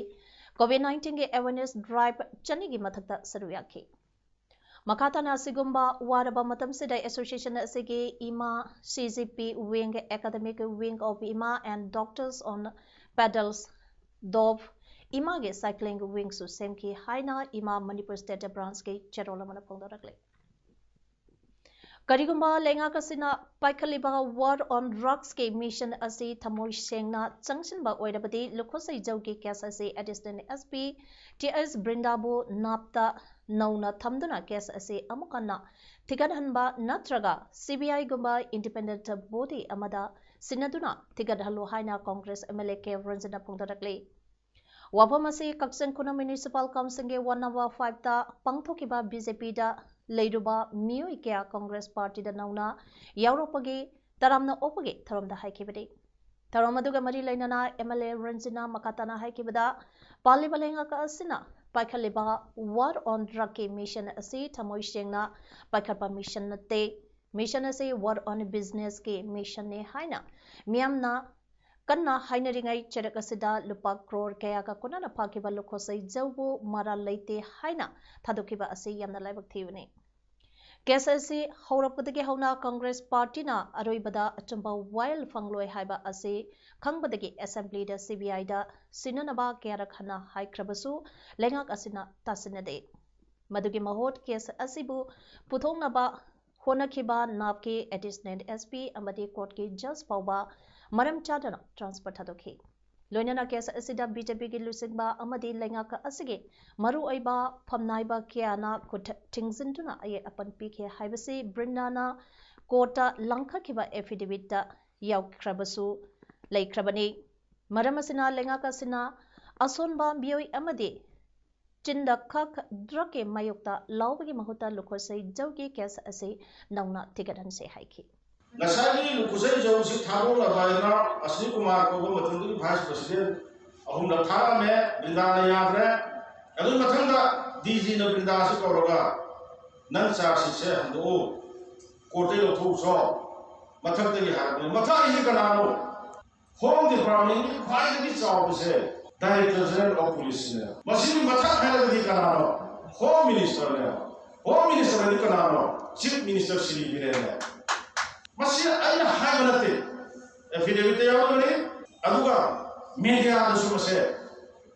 COVID nineteenꯒꯤ awareness drive ꯆꯅꯤꯒꯤ ꯃꯊꯛꯇ ꯁꯔꯨꯛ ꯌꯥꯈꯤ꯫ ꯃꯈꯥ ꯇꯥꯅ ꯑꯁꯤꯒꯨꯝꯕ ꯋꯥꯔꯕ ꯃꯇꯝꯁꯤꯗ association ꯑꯁꯤꯒꯤ ꯏꯃꯥ CGP wing, Academic Wing of Ima and Doctors on Pedals, DOPE, ꯏꯃꯥꯒꯤ cycling wingꯁꯨ ꯁꯦꯝꯈꯤ ꯍꯥꯏꯅ ꯏꯃꯥ ꯃꯅꯤꯄꯨꯔ State Branchꯀꯤ ꯆꯦꯔꯣꯜ ꯑꯃꯅ ꯐꯣꯡꯗꯣꯔꯛꯂꯤ꯫ ꯀꯔꯤꯒꯨꯝꯕ ꯂꯩꯉꯥꯛ ꯑꯁꯤꯅ ꯄꯥꯏꯈꯠꯂꯤꯕ War on Drugsꯀꯤ mission ꯑꯁꯤ ꯊꯃꯣꯏ ꯁꯦꯡꯅ ꯆꯪꯁꯤꯟꯕ ꯑꯣꯏꯔꯕꯗꯤ, ꯂꯨꯈꯣꯁꯩꯖꯧꯒꯤ case ꯑꯁꯤ Additional SP ꯇꯤ ꯑꯦꯁ ꯕ꯭ꯔꯤꯟꯗꯥꯕꯨ ꯅꯥꯞꯇ ꯅꯧꯅ ꯊꯝꯗꯨꯅ case ꯑꯁꯤ ꯑꯃꯨꯛ ꯍꯟꯅ ꯊꯤꯒꯠꯍꯟꯕ ꯅꯠꯇ꯭ꯔꯒ CBIꯒꯨꯝꯕ independent body ꯑꯃꯗ ꯁꯤꯟꯅꯗꯨꯅ ꯊꯤꯒꯠꯍꯜꯂꯨ ꯍꯥꯏꯅ Congress MLA ꯀꯦ ꯔꯟꯖꯟꯅ ꯐꯣꯡꯗꯣꯔꯛꯂꯤ꯫ ꯋꯥꯐꯝ ꯑꯁꯤ ꯀꯛꯆꯤꯡ ꯈꯨꯅꯧ Municipal Councilꯒꯤ Ward number fiveꯇ ꯄꯥꯡꯊꯣꯛꯈꯤꯕ BJPꯗ ꯂꯩꯔꯨꯕ ꯃꯤꯑꯣꯏ ꯀꯌꯥ Congress partyꯗ ꯅꯧꯅ ꯌꯥꯎꯔꯛꯄꯒꯤ ꯇꯔꯥꯝꯅ ꯑꯣꯛꯄꯒꯤ ꯊꯧꯔꯝꯗ ꯍꯥꯏꯈꯤꯕꯅꯤ꯫ ꯊꯧꯔꯝ ꯑꯗꯨꯒ ꯃꯔꯤ ꯂꯩꯅꯅ MLA ꯔꯟꯖꯟꯅ ꯃꯈꯥ ꯇꯥꯅ ꯍꯥꯏꯈꯤꯕꯗ, ꯄꯥꯜꯂꯤꯕ ꯂꯩꯉꯥꯛ ꯑꯁꯤꯅ ꯄꯥꯏꯈꯠꯂꯤꯕ War on Drugꯀꯤ mission ꯑꯁꯤ ꯊꯃꯣꯏ ꯁꯦꯡꯅ ꯄꯥꯏꯈꯠꯄ mission ꯅꯠꯇꯦ꯫ Mission ꯑꯁꯤ War on Businessꯀꯤ missionꯅꯤ ꯍꯥꯏꯅ ꯃꯤꯌꯥꯝꯅ ꯀꯟꯅ ꯍꯥꯏꯅꯔꯤꯉꯩ ꯆꯩꯔꯛ ꯑꯁꯤꯗ ꯂꯨꯄꯥ ꯀ꯭ꯔꯣꯔ ꯀꯌꯥꯒ ꯀꯣꯟꯅꯅ ꯐꯥꯈꯤꯕ ꯂꯨꯈꯣꯁꯩꯖꯧꯕꯨ ꯃꯔꯥꯜ ꯂꯩꯇꯦ ꯍꯥꯏꯅ ꯊꯥꯗꯣꯛꯈꯤꯕ ꯑꯁꯤ ꯌꯥꯝꯅ ꯂꯥꯏꯕꯛ ꯊꯤꯕꯅꯤ꯫ Case ꯑꯁꯤ ꯍꯧꯔꯛꯄꯗꯒꯤ ꯍꯧꯅ Congress partyꯅ ꯑꯔꯣꯏꯕꯗ ꯑꯆꯨꯝꯕ ꯋꯥꯌꯦꯜ ꯐꯪꯂꯣꯏ ꯍꯥꯏꯕ ꯑꯁꯤ ꯈꯪꯕꯗꯒꯤ assemblyꯗ CBIꯗ ꯁꯤꯟꯅꯅꯕ ꯀꯌꯥꯔꯛ ꯍꯟꯅ ꯍꯥꯏꯈ꯭ꯔꯕꯁꯨ ꯂꯩꯉꯥꯛ ꯑꯁꯤꯅ ꯇꯥꯁꯤꯟꯅꯗꯦ꯫ ꯃꯗꯨꯒꯤ ꯃꯍꯨꯠ case ꯑꯁꯤꯕꯨ ꯄꯨꯊꯣꯛꯅꯕ ꯍꯣꯠꯅꯈꯤꯕ ꯅꯥꯞꯀꯤ Additional SP ꯑꯃꯗꯤ courtꯀꯤ judge ꯐꯥꯎꯕ ꯃꯔꯝ ꯆꯥꯗꯅ transfer ꯊꯥꯗꯣꯛꯈꯤ꯫ ꯂꯣꯏꯅꯅ case ꯑꯁꯤꯗ BJPꯒꯤ ꯂꯨꯆꯤꯡꯕ ꯑꯃꯗꯤ ꯂꯩꯉꯥꯛ ꯑꯁꯤꯒꯤ ꯃꯔꯨꯑꯣꯏꯕ ꯐꯝꯅꯥꯏꯕ ꯀꯌꯥꯅ ꯈꯨꯠ ꯊꯤꯡꯖꯤꯟꯗꯨꯅ ꯑꯌꯦꯠ ꯑꯄꯟ ꯄꯤꯈꯤ ꯍꯥꯏꯕꯁꯤ ꯕ꯭ꯔꯤꯟꯗꯥꯅ courtꯇ ꯂꯪꯈꯠꯈꯤꯕ affidavitꯇ ꯌꯥꯎꯈ꯭ꯔꯕꯁꯨ ꯂꯩꯈ꯭ꯔꯕꯅꯤ꯫ ꯃꯔꯝ ꯑꯁꯤꯅ ꯂꯩꯉꯥꯛ ꯑꯁꯤꯅ ꯑꯁꯣꯟꯕ ꯃꯤꯑꯣꯏ ꯑꯃꯗꯤ ꯆꯤꯟꯗ ꯈꯛ ꯗ꯭ꯔꯒꯀꯤ ꯃꯥꯌꯣꯛꯇ ꯂꯥꯎꯕꯒꯤ ꯃꯍꯨꯠꯇ ꯂꯨꯈꯣꯁꯩ ꯖꯧꯒꯤ ꯀꯦꯁ ꯑꯁꯤ ꯅꯧꯅ ꯊꯤꯒꯠꯍꯟꯁꯦ ꯍꯥꯏꯈꯤ꯫ ꯉꯁꯥꯏꯒꯤ ꯂꯨꯈꯨꯁꯩ ꯖꯧꯁꯤ ꯊꯥꯗꯣꯛꯅꯕ ꯍꯥꯏꯅ ꯑꯁꯅꯤ ꯀꯨꯃꯥꯔ ꯀꯧꯕ ꯃꯇꯝꯗꯨꯒꯤ ꯚꯥꯏꯁ ꯄ꯭ꯔꯁꯤꯗꯦꯟ ꯑꯍꯨꯝꯂꯛ ꯊꯥꯔꯛꯑꯝꯃꯦ, ꯕ꯭ꯔꯤꯟꯗꯥꯅ ꯌꯥꯗ꯭ꯔꯦ꯫ ꯑꯗꯨꯒꯤ ꯃꯊꯪꯗ ꯗꯤ ꯖꯤꯅ ꯕ꯭ꯔꯤꯟꯗꯥꯁꯤ ꯀꯧꯔꯒ, "ꯅꯪ ꯆꯥꯔꯖ ꯁꯤꯠꯁꯦ ꯍꯟꯗꯣꯛꯎ, ꯀꯣꯔꯠꯇꯩ ꯂꯧꯊꯣꯛꯎꯆꯣ, ꯃꯊꯛꯇꯒꯤ ꯍꯥꯏꯔꯛꯄꯅꯤ"꯫ ꯃꯊꯛ ꯑꯩꯁꯤ ꯀꯅꯥꯅꯣ? ꯍꯣꯝ ꯗꯤꯄꯥꯔꯠꯃꯦꯟꯒꯤ ꯈ꯭ꯋꯥꯏꯗꯒꯤ ꯆꯥꯎꯕꯁꯦ ꯗꯥꯏꯔꯦꯛꯇꯔ ꯖꯦꯅꯔꯦꯜ ꯑꯣꯐ ꯄꯨꯂꯤꯁꯁꯤꯅꯦ꯫ ꯃꯁꯤꯒꯤ ꯃꯊꯛ ꯍꯥꯏꯔꯒꯗꯤ ꯀꯅꯥꯅꯣ? ꯍꯣꯝ ꯃꯤꯅꯤꯁꯇꯔꯅꯦ꯫ ꯍꯣꯝ ꯃꯤꯅꯤꯁꯇꯔ ꯍꯥꯏꯗꯤ ꯀꯅꯥꯅꯣ? ꯆꯤꯐ ꯃꯤꯅꯤꯁꯇꯔ ꯁ꯭ꯔꯤ ꯕꯤꯔꯦꯟꯅꯦ꯫ ꯃꯁꯤ ꯑꯩꯅ ꯍꯥꯏꯕ ꯅꯠꯇꯦ, ꯑꯦꯐꯤꯗꯦꯕꯤꯠꯇ ꯌꯥꯎꯔꯕꯅꯤ꯫ ꯑꯗꯨꯒ ꯃꯦꯗꯤꯌꯥꯗꯁꯨ ꯃꯁꯦ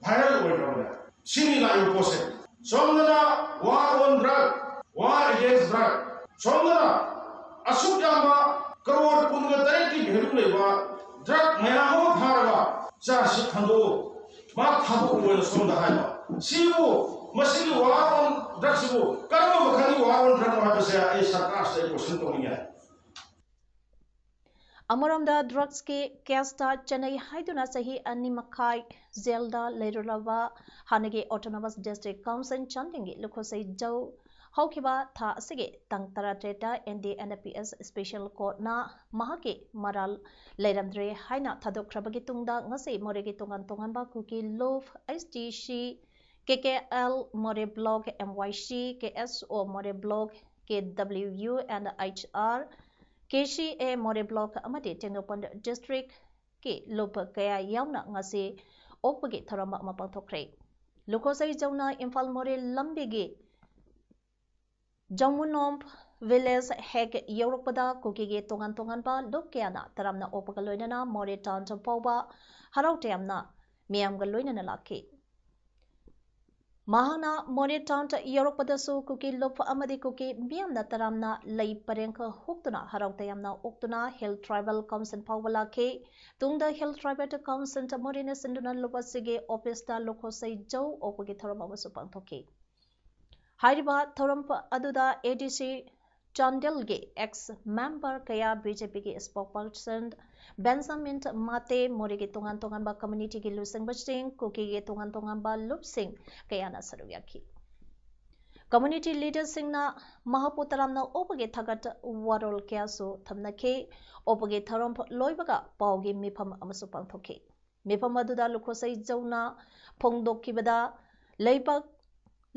ꯚꯥꯏꯔꯦꯜ ꯑꯣꯏꯈ꯭ꯔꯕꯅꯦ꯫ ꯁꯤꯅꯤ ꯂꯥꯛꯏꯕ ꯄꯣꯠꯁꯦ꯫ ꯁꯣꯝꯗꯅ war on drug, war against drug, ꯁꯣꯝꯗꯅ ꯑꯁꯨꯛ ꯌꯥꯝꯕ ꯀꯔꯣꯔ ꯀꯨꯟꯒ ꯇꯔꯦꯠꯀꯤ ꯚꯦꯂꯨ ꯂꯩꯕ ꯗ꯭ꯔꯒ ꯃꯌꯥꯝ ꯑꯃ ꯐꯥꯔꯒ ꯆꯥꯔꯖ ꯁꯤꯠ ꯍꯟꯗꯣꯛꯎ, ꯃꯥ ꯊꯥꯗꯣꯛꯎ ꯍꯥꯏꯅ ꯁꯣꯝꯗ ꯍꯥꯏꯕ꯫ ꯁꯤꯕꯨ, ꯃꯁꯤꯒꯤ war on drugꯁꯤꯕꯨ ꯀꯔꯝꯕ ꯃꯈꯜꯒꯤ war on drugꯅꯣ ꯍꯥꯏꯕꯁꯦ ꯑꯩ ꯁꯔꯀꯥꯔꯁꯤꯗ ꯑꯩ ꯀꯣꯏꯁꯟ ꯇꯧꯅꯤꯡꯉꯦ꯫ ꯑꯃꯔꯣꯝꯗ ꯗ꯭ꯔꯒꯁꯀꯤ ꯀꯦꯁꯇ ꯆꯦꯟꯅꯩ ꯍꯥꯏꯗꯨꯅ ꯆꯍꯤ ꯑꯅꯤ ꯃꯈꯥꯏ ꯖꯦꯜꯗ ꯂꯩꯔꯨꯔꯕ ꯍꯥꯟꯅꯒꯤ ꯑꯣꯇꯣꯅꯣꯃꯁ ꯗꯤꯁꯇ꯭ꯔꯤꯛ ꯀꯥꯎꯟꯁꯤꯜ ꯆꯥꯟꯗꯦꯜꯒꯤ ꯂꯨꯈꯣꯁꯩ ꯖꯧ ꯍꯧꯈꯤꯕ ꯊꯥ ꯑꯁꯤꯒꯤ ꯇꯥꯡ ꯇꯔꯥꯇꯔꯦꯠꯇ N D N A P S special ꯀꯣꯔꯠꯅ ꯃꯍꯥꯛꯀꯤ ꯃꯔꯥꯜ ꯂꯩꯔꯝꯗ꯭ꯔꯦ ꯍꯥꯏꯅ ꯊꯥꯗꯣꯛꯈ꯭ꯔꯕꯒꯤ ꯇꯨꯡꯗ ꯉꯁꯤ ꯃꯣꯔꯦꯒꯤ ꯇꯣꯉꯥꯟ ꯇꯣꯉꯥꯟꯕ ꯀꯨꯀꯤ ꯂꯨꯞ, H T C, K K L Moreh block, M Y C, K S O Moreh block, K W U N H R, K C A ꯃꯣꯔꯦ ꯕ꯭ꯂꯣꯛ ꯑꯃꯗꯤ ꯇꯦꯡꯅꯧꯄꯜ ꯗꯤꯁꯇ꯭ꯔꯤꯛꯀꯤ ꯂꯨꯞ ꯀꯌꯥ ꯌꯥꯎꯅ ꯉꯁꯤ ꯑꯣꯛꯄꯒꯤ ꯊꯧꯔꯝ ꯑꯃ ꯄꯥꯡꯊꯣꯛꯈ꯭ꯔꯦ꯫ ꯂꯨꯈꯣꯁꯩ ꯖꯧꯅ ꯏꯝꯐꯥꯜ ꯃꯣꯔꯦ ꯂꯝꯕꯤꯒꯤ ꯖꯃꯨꯅꯣꯝ ꯚꯤꯂꯦꯖ ꯍꯦꯛ ꯌꯧꯔꯛꯄꯗ ꯀꯨꯀꯤꯒꯤ ꯇꯣꯉꯥꯟ ꯇꯣꯉꯥꯟꯕ ꯂꯨꯞ ꯀꯌꯥꯅ ꯇꯔꯥꯝꯅ ꯑꯣꯛꯄꯒ ꯂꯣꯏꯅꯅ ꯃꯣꯔꯦ ꯇꯥꯎꯟ ꯐꯥꯎꯕ ꯍꯔꯥꯎ ꯇꯌꯥꯝꯅ ꯃꯤꯌꯥꯝꯒ ꯂꯣꯏꯅꯅ ꯂꯥꯛꯈꯤ꯫ ꯃꯍꯥꯛꯅ ꯃꯣꯔꯦ ꯇꯥꯎꯟꯗ ꯌꯧꯔꯛꯄꯗꯁꯨ ꯀꯨꯀꯤ ꯂꯨꯞ ꯑꯃꯗꯤ ꯀꯨꯀꯤ ꯃꯤꯌꯥꯝꯅ ꯇꯔꯥꯝꯅ ꯂꯩ ꯄꯔꯦꯡ ꯍꯨꯛꯇꯨꯅ ꯍꯔꯥꯎ ꯇꯌꯥꯝꯅ ꯑꯣꯛꯇꯨꯅ ꯍꯤꯜ ꯇ꯭ꯔꯥꯏꯕꯦꯜ ꯀꯥꯎꯟꯁꯤꯜ ꯐꯥꯎꯕ ꯂꯥꯛꯈꯤ꯫ ꯇꯨꯡꯗ ꯍꯤꯜ ꯇ꯭ꯔꯥꯏꯕꯦꯜ ꯀꯥꯎꯟꯁꯤꯜ ꯃꯣꯔꯦꯅ ꯁꯤꯟꯗꯨꯅ ꯂꯨꯞ ꯑꯁꯤꯒꯤ ꯑꯣꯐꯤꯁꯇ ꯂꯨꯈꯣꯁꯩ ꯖꯧ ꯑꯣꯛꯄꯒꯤ ꯊꯧꯔꯝ ꯑꯃꯁꯨ ꯄꯥꯡꯊꯣꯛꯈꯤ꯫ ꯍꯥꯏꯔꯤꯕ ꯊꯧꯔꯝ ꯑꯗꯨꯗ ꯑꯦ ꯗꯤ ꯁꯤ ꯆꯥꯟꯗꯦꯜꯒꯤ ex member ꯀꯌꯥ, ꯕꯤ ꯖꯦ ꯄꯤꯒꯤ spokesperson ꯕꯦꯟꯖꯥꯃꯤꯟ ꯃꯥꯇꯦ, ꯃꯣꯔꯦꯒꯤ ꯇꯣꯉꯥꯟ ꯇꯣꯉꯥꯟꯕ communityꯒꯤ ꯂꯨꯆꯤꯡꯕꯁꯤꯡ, ꯀꯨꯀꯤꯒꯤ ꯇꯣꯉꯥꯟ ꯇꯣꯉꯥꯟꯕ ꯂꯨꯞꯁꯤꯡ ꯀꯌꯥꯅ ꯁꯔꯨꯛ ꯌꯥꯈꯤ꯫ Community leaderꯁꯤꯡꯅ ꯃꯍꯥꯛꯄꯨ ꯇꯔꯥꯝꯅ ꯑꯣꯛꯄꯒꯤ ꯊꯥꯒꯠ ꯋꯥꯔꯣꯜ ꯀꯌꯥꯁꯨ ꯊꯝꯅꯈꯤ꯫ ꯑꯣꯛꯄꯒꯤ ꯊꯧꯔꯝ ꯂꯣꯏꯕꯒ ꯄꯥꯎꯒꯤ ꯃꯤꯐꯝ ꯑꯃꯁꯨ ꯄꯥꯡꯊꯣꯛꯈꯤ꯫ ꯃꯤꯐꯝ ꯑꯗꯨꯗ ꯂꯨꯈꯣꯁꯩ ꯖꯧꯅ ꯐꯣꯡꯗꯣꯛꯈꯤꯕꯗ, ꯂꯩꯕꯥꯛ,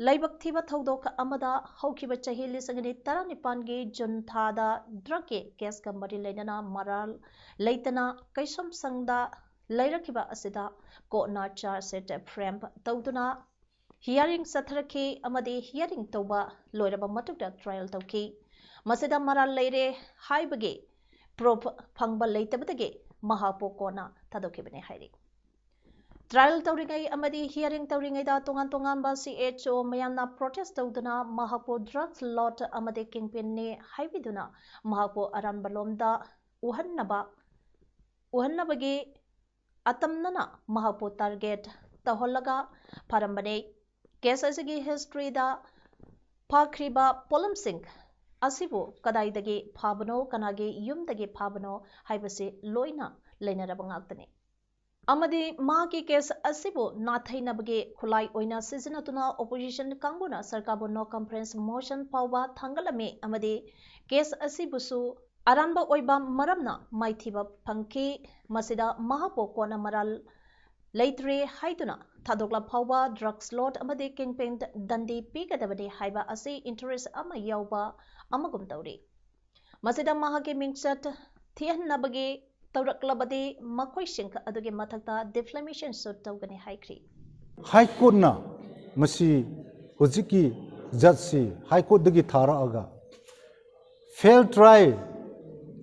ꯂꯥꯏꯕꯛ ꯊꯤꯕ ꯊꯧꯗꯣꯛ ꯑꯃꯗ ꯍꯧꯈꯤꯕ ꯆꯍꯤ ꯂꯤꯁꯤꯡ ꯑꯅꯤ ꯇꯔꯥꯅꯤꯄꯥꯟꯒꯤ ꯖꯨꯟ ꯊꯥꯗ drugꯀꯤ caseꯀ ꯃꯔꯤ ꯂꯩꯅꯅ ꯃꯔꯥꯜ ꯂꯩꯇꯅ ꯀꯩꯁꯨꯝꯁꯪꯗ ꯂꯩꯔꯛꯈꯤꯕ ꯑꯁꯤꯗ courtꯅ charge sheet frame ꯇꯧꯗꯨꯅ hearing ꯆꯠꯊꯔꯛꯈꯤ ꯑꯃꯗꯤ hearing ꯇꯧꯕ ꯂꯣꯏꯔꯕ ꯃꯇꯨꯡꯗ trial ꯇꯧꯈꯤ꯫ ꯃꯁꯤꯗ ꯃꯔꯥꯜ ꯂꯩꯔꯦ ꯍꯥꯏꯕꯒꯤ proof ꯐꯪꯕ ꯂꯩꯇꯕꯗꯒꯤ ꯃꯍꯥꯛꯄꯨ courtꯅ ꯊꯥꯗꯣꯛꯈꯤꯕꯅꯤ ꯍꯥꯏꯔꯤ꯫ Trial ꯇꯧꯔꯤꯉꯩ ꯑꯃꯗꯤ hearing ꯇꯧꯔꯤꯉꯩꯗ ꯇꯣꯉꯥꯟ ꯇꯣꯉꯥꯟꯕ C H O ꯃꯌꯥꯝꯅ protest ꯇꯧꯗꯨꯅ ꯃꯍꯥꯛꯄꯨ drug lord ꯑꯃꯗꯤ kingpinꯅꯤ ꯍꯥꯏꯕꯤꯗꯨꯅ ꯃꯍꯥꯛꯄꯨ ꯑꯔꯥꯟꯕ ꯂꯣꯝꯗ ꯎꯍꯟꯅꯕ, ꯎꯍꯟꯅꯕꯒꯤ ꯑꯇꯝꯅꯅ ꯃꯍꯥꯛꯄꯨ target ꯇꯧꯍꯜꯂꯒ ꯐꯥꯔꯝꯕꯅꯤ꯫ Case ꯑꯁꯤꯒꯤ historyꯗ ꯐꯥꯈ꯭ꯔꯤꯕ ꯄꯣꯠꯂꯝꯁꯤꯡ ꯑꯁꯤꯕꯨ ꯀꯗꯥꯏꯗꯒꯤ ꯐꯥꯕꯅꯣ, ꯀꯅꯥꯒꯤ ꯌꯨꯝꯗꯒꯤ ꯐꯥꯕꯅꯣ ꯍꯥꯏꯕꯁꯤ ꯂꯣꯏꯅ ꯂꯩꯅꯔꯕ ꯉꯥꯛꯇꯅꯤ꯫ ꯑꯃꯗꯤ ꯃꯍꯥꯛꯀꯤ case ꯑꯁꯤꯕꯨ ꯅꯥꯊꯩꯅꯕꯒꯤ ꯈꯨꯠꯂꯥꯏ ꯑꯣꯏꯅ ꯁꯤꯖꯤꯟꯅꯗꯨꯅ opposition ꯀꯥꯡꯕꯨꯅ ꯁꯔꯀꯥꯔꯕꯨ no confidence motion ꯐꯥꯎꯕ ꯊꯥꯡꯒꯠꯂꯝꯃꯤ ꯑꯃꯗꯤ case ꯑꯁꯤꯕꯨꯁꯨ ꯑꯔꯥꯟꯕ ꯑꯣꯏꯕ ꯃꯔꯝꯅ ꯃꯥꯏꯊꯤꯕ ꯐꯪꯈꯤ꯫ ꯃꯁꯤꯗ ꯃꯍꯥꯛꯄꯨ ꯀꯣꯟꯅ ꯃꯔꯥꯜ ꯂꯩꯇ꯭ꯔꯦ ꯍꯥꯏꯗꯨꯅ ꯊꯥꯗꯣꯛꯂ ꯐꯥꯎꯕ drug lord ꯑꯃꯗꯤ kingpin ꯗꯟꯗꯤ ꯄꯤꯒꯗꯕꯅꯤ ꯍꯥꯏꯕ ꯑꯁꯤ interest ꯑꯃ ꯌꯥꯎꯕ ꯑꯃꯒꯨꯝ ꯇꯧꯔꯤ꯫ ꯃꯁꯤꯗ ꯃꯍꯥꯛꯀꯤ ꯃꯤꯡꯆꯠ ꯊꯤꯍꯟꯅꯕꯒꯤ ꯇꯧꯔꯛꯂꯕꯗꯤ ꯃꯈꯣꯏꯁꯤꯡ ꯑꯗꯨꯒꯤ ꯃꯊꯛꯇ defamation suit ꯇꯧꯒꯅꯤ ꯍꯥꯏꯈ꯭ꯔꯤ꯫ High Courtꯅ ꯃꯁꯤ ꯍꯧꯖꯤꯛꯀꯤ judgeꯁꯤ High Courtꯗꯒꯤ ꯊꯥꯔꯛꯑꯒ fair trial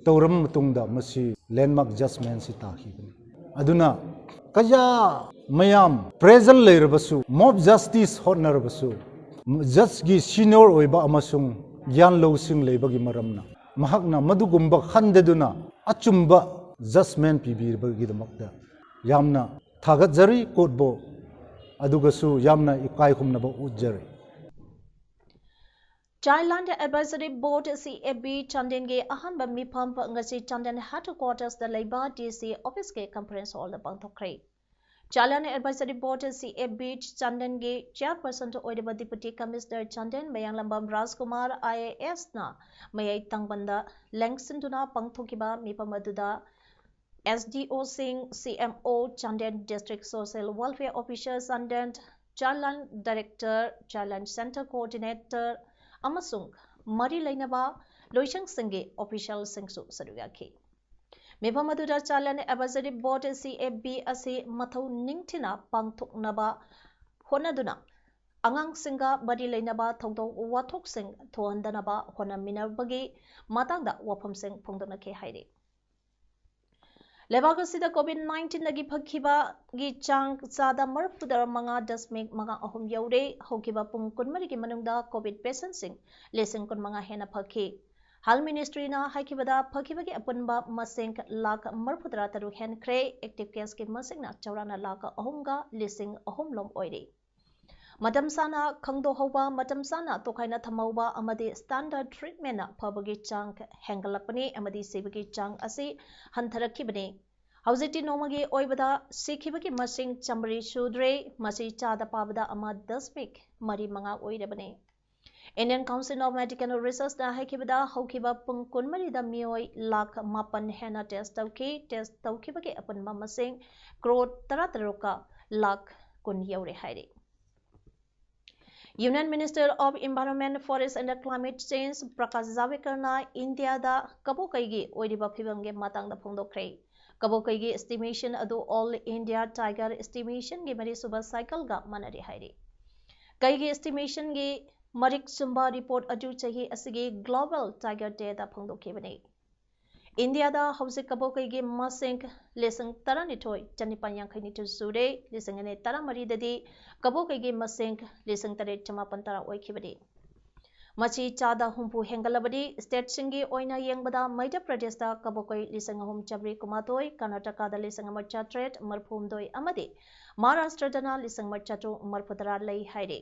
ꯇꯧꯔꯕ ꯃꯇꯨꯡꯗ ꯃꯁꯤ landmark judgmentꯁꯤ ꯇꯥꯈꯤꯕꯅꯤ꯫ ꯑꯗꯨꯅ ꯀꯌꯥ ꯃꯌꯥꯝ pressure ꯂꯩꯔꯕꯁꯨ, mob justice ꯍꯣꯠꯅꯔꯕꯁꯨ, judgeꯀꯤ senior ꯑꯣꯏꯕ ꯑꯃꯁꯨꯡ ꯒ꯭ꯌꯥꯟ ꯂꯧꯁꯤꯡ ꯂꯩꯕꯒꯤ ꯃꯔꯝꯅ ꯃꯍꯥꯛꯅ ꯃꯗꯨꯒꯨꯝꯕ ꯈꯟꯗꯗꯨꯅ ꯑꯆꯨꯝꯕ judgment ꯄꯤꯕꯤꯔꯕꯒꯤꯗꯃꯛꯇ ꯌꯥꯝꯅ ꯊꯥꯒꯠꯆꯔꯤ courtꯕꯨ, ꯑꯗꯨꯒꯁꯨ ꯌꯥꯝꯅ ꯏꯀꯥꯏ ꯈꯨꯝꯅꯕ ꯎꯠꯆꯔꯤ꯫ Childland Advisory Board, C A B, ꯆꯥꯟꯗꯦꯜꯒꯤ ꯑꯍꯥꯟꯕ ꯃꯤꯐꯝ ꯉꯁꯤ ꯆꯥꯟꯗꯦꯜ headquarters ꯗ ꯂꯩꯕ D C office ꯀꯤ conference hall the ꯄꯥꯡꯊꯣꯛꯈ꯭ꯔꯦ꯫ Childland Advisory Board, C A B, ꯆꯥꯟꯗꯦꯜꯒꯤ chairperson ꯑꯣꯏꯔꯤꯕ Deputy Commissioner Chandel Mayanglambam Rajkumar, I A S ꯅ ꯃꯌꯥꯏ ꯇꯪꯕꯟꯗ ꯂꯦꯡꯁꯤꯟꯗꯨꯅ ꯄꯥꯡꯊꯣꯛꯈꯤꯕ ꯃꯤꯐꯝ ꯑꯗꯨꯗ S D O ꯁꯤꯡ, C M O Chandel, District Social Welfare Officer Chandel, Childland Director, Childland Center Coordinator ꯑꯃꯁꯨꯡ ꯃꯔꯤ ꯂꯩꯅꯕ ꯂꯣꯏꯁꯪꯁꯤꯡꯒꯤ official ꯁꯤꯡꯁꯨ ꯁꯔꯨꯛ ꯌꯥꯈꯤ꯫ ꯃꯤꯐꯝ ꯑꯗꯨꯗ Childland Advisory Board, C A B ꯑꯁꯤ ꯃꯊꯧ ꯅꯤꯡꯊꯤꯅ ꯄꯥꯡꯊꯣꯛꯅꯕ ꯍꯣꯠꯅꯗꯨꯅ ꯑꯉꯥꯡꯁꯤꯡꯒ ꯃꯔꯤ ꯂꯩꯅꯕ ꯊꯧꯗꯣꯛ ꯋꯥꯊꯣꯛꯁꯤꯡ ꯊꯣꯛꯍꯟꯗꯅꯕ ꯍꯣꯠꯅꯃꯤꯟꯅꯕꯒꯤ ꯃꯇꯥꯡꯗ ꯋꯥꯐꯝꯁꯤꯡ ꯐꯣꯡꯗꯣꯛꯅꯈꯤ ꯍꯥꯏꯔꯤ꯫ ꯂꯩꯕꯥꯛ ꯑꯁꯤꯗ COVID nineteen ꯗꯒꯤ ꯐꯈꯤꯕꯒꯤ ꯆꯥꯡ ꯆꯥꯗ ꯃꯔꯤꯐꯨꯇꯔꯥ ꯃꯉꯥ ꯗꯁꯃꯤꯛ ꯃꯉꯥ ꯑꯍꯨꯝ ꯌꯧꯔꯦ꯫ ꯍꯧꯈꯤꯕ ꯄꯨꯡ ꯀꯨꯟꯃꯔꯤꯒꯤ ꯃꯅꯨꯡꯗ COVID patient ꯁꯤꯡ ꯂꯤꯁꯤꯡ ꯀꯨꯟꯃꯉꯥ ꯍꯦꯟꯅ ꯐꯈꯤ꯫ Health Ministry ꯅ ꯍꯥꯏꯈꯤꯕꯗ ꯐꯈꯤꯕꯒꯤ ꯑꯄꯨꯟꯕ ꯃꯁꯤꯡ ꯂꯥꯈ ꯃꯔꯤꯐꯨꯇꯔꯥ ꯇꯔꯨꯛ ꯍꯦꯟꯈ꯭ꯔꯦ꯫ Active case ꯀꯤ ꯃꯁꯤꯡꯅ ꯆꯥꯎꯔꯥꯛꯅ ꯂꯥꯈ ꯑꯍꯨꯝꯒ ꯂꯤꯁꯤꯡ ꯑꯍꯨꯝ ꯂꯣꯝ ꯑꯣꯏꯔꯤ꯫ ꯃꯇꯝ ꯆꯥꯅ ꯈꯪꯗꯣꯛꯍꯧꯕ, ꯃꯇꯝ ꯆꯥꯅ ꯇꯣꯈꯥꯏꯅ ꯊꯝꯍꯧꯕ ꯑꯃꯗꯤ standard treatment ꯅ ꯐꯕꯒꯤ ꯆꯥꯡ ꯍꯦꯟꯒꯠꯂꯛꯄꯅꯤ ꯑꯃꯗꯤ ꯁꯤꯕꯒꯤ ꯆꯥꯡ ꯑꯁꯤ ꯍꯟꯊꯔꯛꯈꯤꯕꯅꯤ꯫ ꯍꯧꯖꯤꯛꯇꯤ ꯅꯣꯡꯃꯒꯤ ꯑꯣꯏꯕꯗ ꯁꯤꯈꯤꯕꯒꯤ ꯃꯁꯤꯡ ꯆꯥꯃꯔꯤ ꯁꯨꯗ꯭ꯔꯦ꯫ ꯃꯁꯤ ꯆꯥꯗ ꯄꯥꯕꯗ ꯑꯃ ꯗꯁꯃꯤꯛ ꯃꯔꯤ ꯃꯉꯥ ꯑꯣꯏꯔꯕꯅꯤ꯫ Indian Council of Medical Research ꯅ ꯍꯥꯏꯈꯤꯕꯗ ꯍꯧꯈꯤꯕ ꯄꯨꯡ ꯀꯨꯟꯃꯔꯤꯗ ꯃꯤꯑꯣꯏ ꯂꯥꯈ ꯃꯥꯄꯟ ꯍꯦꯟꯅ test ꯇꯧꯈꯤ꯫ Test ꯇꯧꯈꯤꯕꯒꯤ ꯑꯄꯨꯟꯕ ꯃꯁꯤꯡ ꯀ꯭ꯔꯣꯔ ꯇꯔꯥꯇꯔꯨꯛꯀ ꯂꯥꯈ ꯀꯨꯟ ꯌꯧꯔꯦ ꯍꯥꯏꯔꯤ꯫ Union Minister of Environment, Forest and Climate Change Prakash ꯖꯥꯚꯦꯗꯀꯔꯅ ꯏꯟꯗꯤꯌꯥꯗ ꯀꯕꯣꯀꯩꯒꯤ ꯑꯣꯏꯔꯤꯕ ꯐꯤꯕꯝꯒꯤ ꯃꯇꯥꯡꯗ ꯐꯣꯡꯗꯣꯛꯈ꯭ꯔꯦ꯫ ꯀꯕꯣꯀꯩꯒꯤ estimation ꯑꯗꯨ All India Tiger Estimation ꯒꯤ ꯃꯔꯤꯁꯨꯕ cycle ꯒ ꯃꯥꯟꯅꯔꯦ ꯍꯥꯏꯔꯤ꯫ ꯀꯩꯒꯤ estimation ꯒꯤ ꯃꯔꯤꯛ ꯆꯨꯝꯕ report ꯑꯗꯨ ꯆꯍꯤ ꯑꯁꯤꯒꯤ Global Tiger Day ꯗ ꯐꯣꯡꯗꯣꯛꯈꯤꯕꯅꯤ꯫ ꯏꯟꯗꯤꯌꯥꯗ ꯍꯧꯖꯤꯛ ꯀꯕꯣꯀꯩꯒꯤ ꯃꯁꯤꯡ ꯂꯤꯁꯤꯡ ꯇꯔꯥꯅꯤꯊꯣꯏ ꯆꯅꯤꯄꯥꯟ ꯌꯥꯡꯈꯩ ꯅꯤꯊꯣꯏ ꯁꯨꯔꯦ꯫ ꯂꯤꯁꯤꯡ ꯑꯅꯤ ꯇꯔꯥꯃꯔꯤꯗꯗꯤ ꯀꯕꯣꯀꯩꯒꯤ ꯃꯁꯤꯡ ꯂꯤꯁꯤꯡ ꯇꯔꯦꯠ ꯆꯃꯥꯄꯟ ꯇꯔꯥ ꯑꯣꯏꯈꯤꯕꯅꯤ꯫ ꯃꯁꯤ ꯆꯥꯗ ꯍꯨꯝꯐꯨ ꯍꯦꯟꯒꯠꯂꯕꯗꯤ꯫ State ꯁꯤꯡꯒꯤ ꯑꯣꯏꯅ ꯌꯦꯡꯕꯗ ꯃꯩꯙ꯭ꯌ ꯄ꯭ꯔꯗꯦꯁꯇ ꯀꯕꯣꯀꯩ ꯂꯤꯁꯤꯡ ꯑꯍꯨꯝ ꯆꯥꯃꯔꯤ ꯀꯨꯟꯃꯥꯊꯣꯏ, ꯀꯔꯅꯥꯇꯀꯥꯗ ꯂꯤꯁꯤꯡ ꯑꯃ ꯆꯥꯇ꯭ꯔꯦꯠ ꯃꯔꯤꯐꯨꯍꯨꯝꯗꯣꯏ ꯑꯃꯗꯤ ꯃꯍꯥꯔꯥꯁꯇ꯭ꯔꯗꯅ ꯂꯤꯁꯤꯡ ꯑꯃ ꯆꯥꯇ꯭ꯔꯨꯛ ꯃꯔꯤꯐꯨꯇꯔꯥ ꯂꯩ ꯍꯥꯏꯔꯤ꯫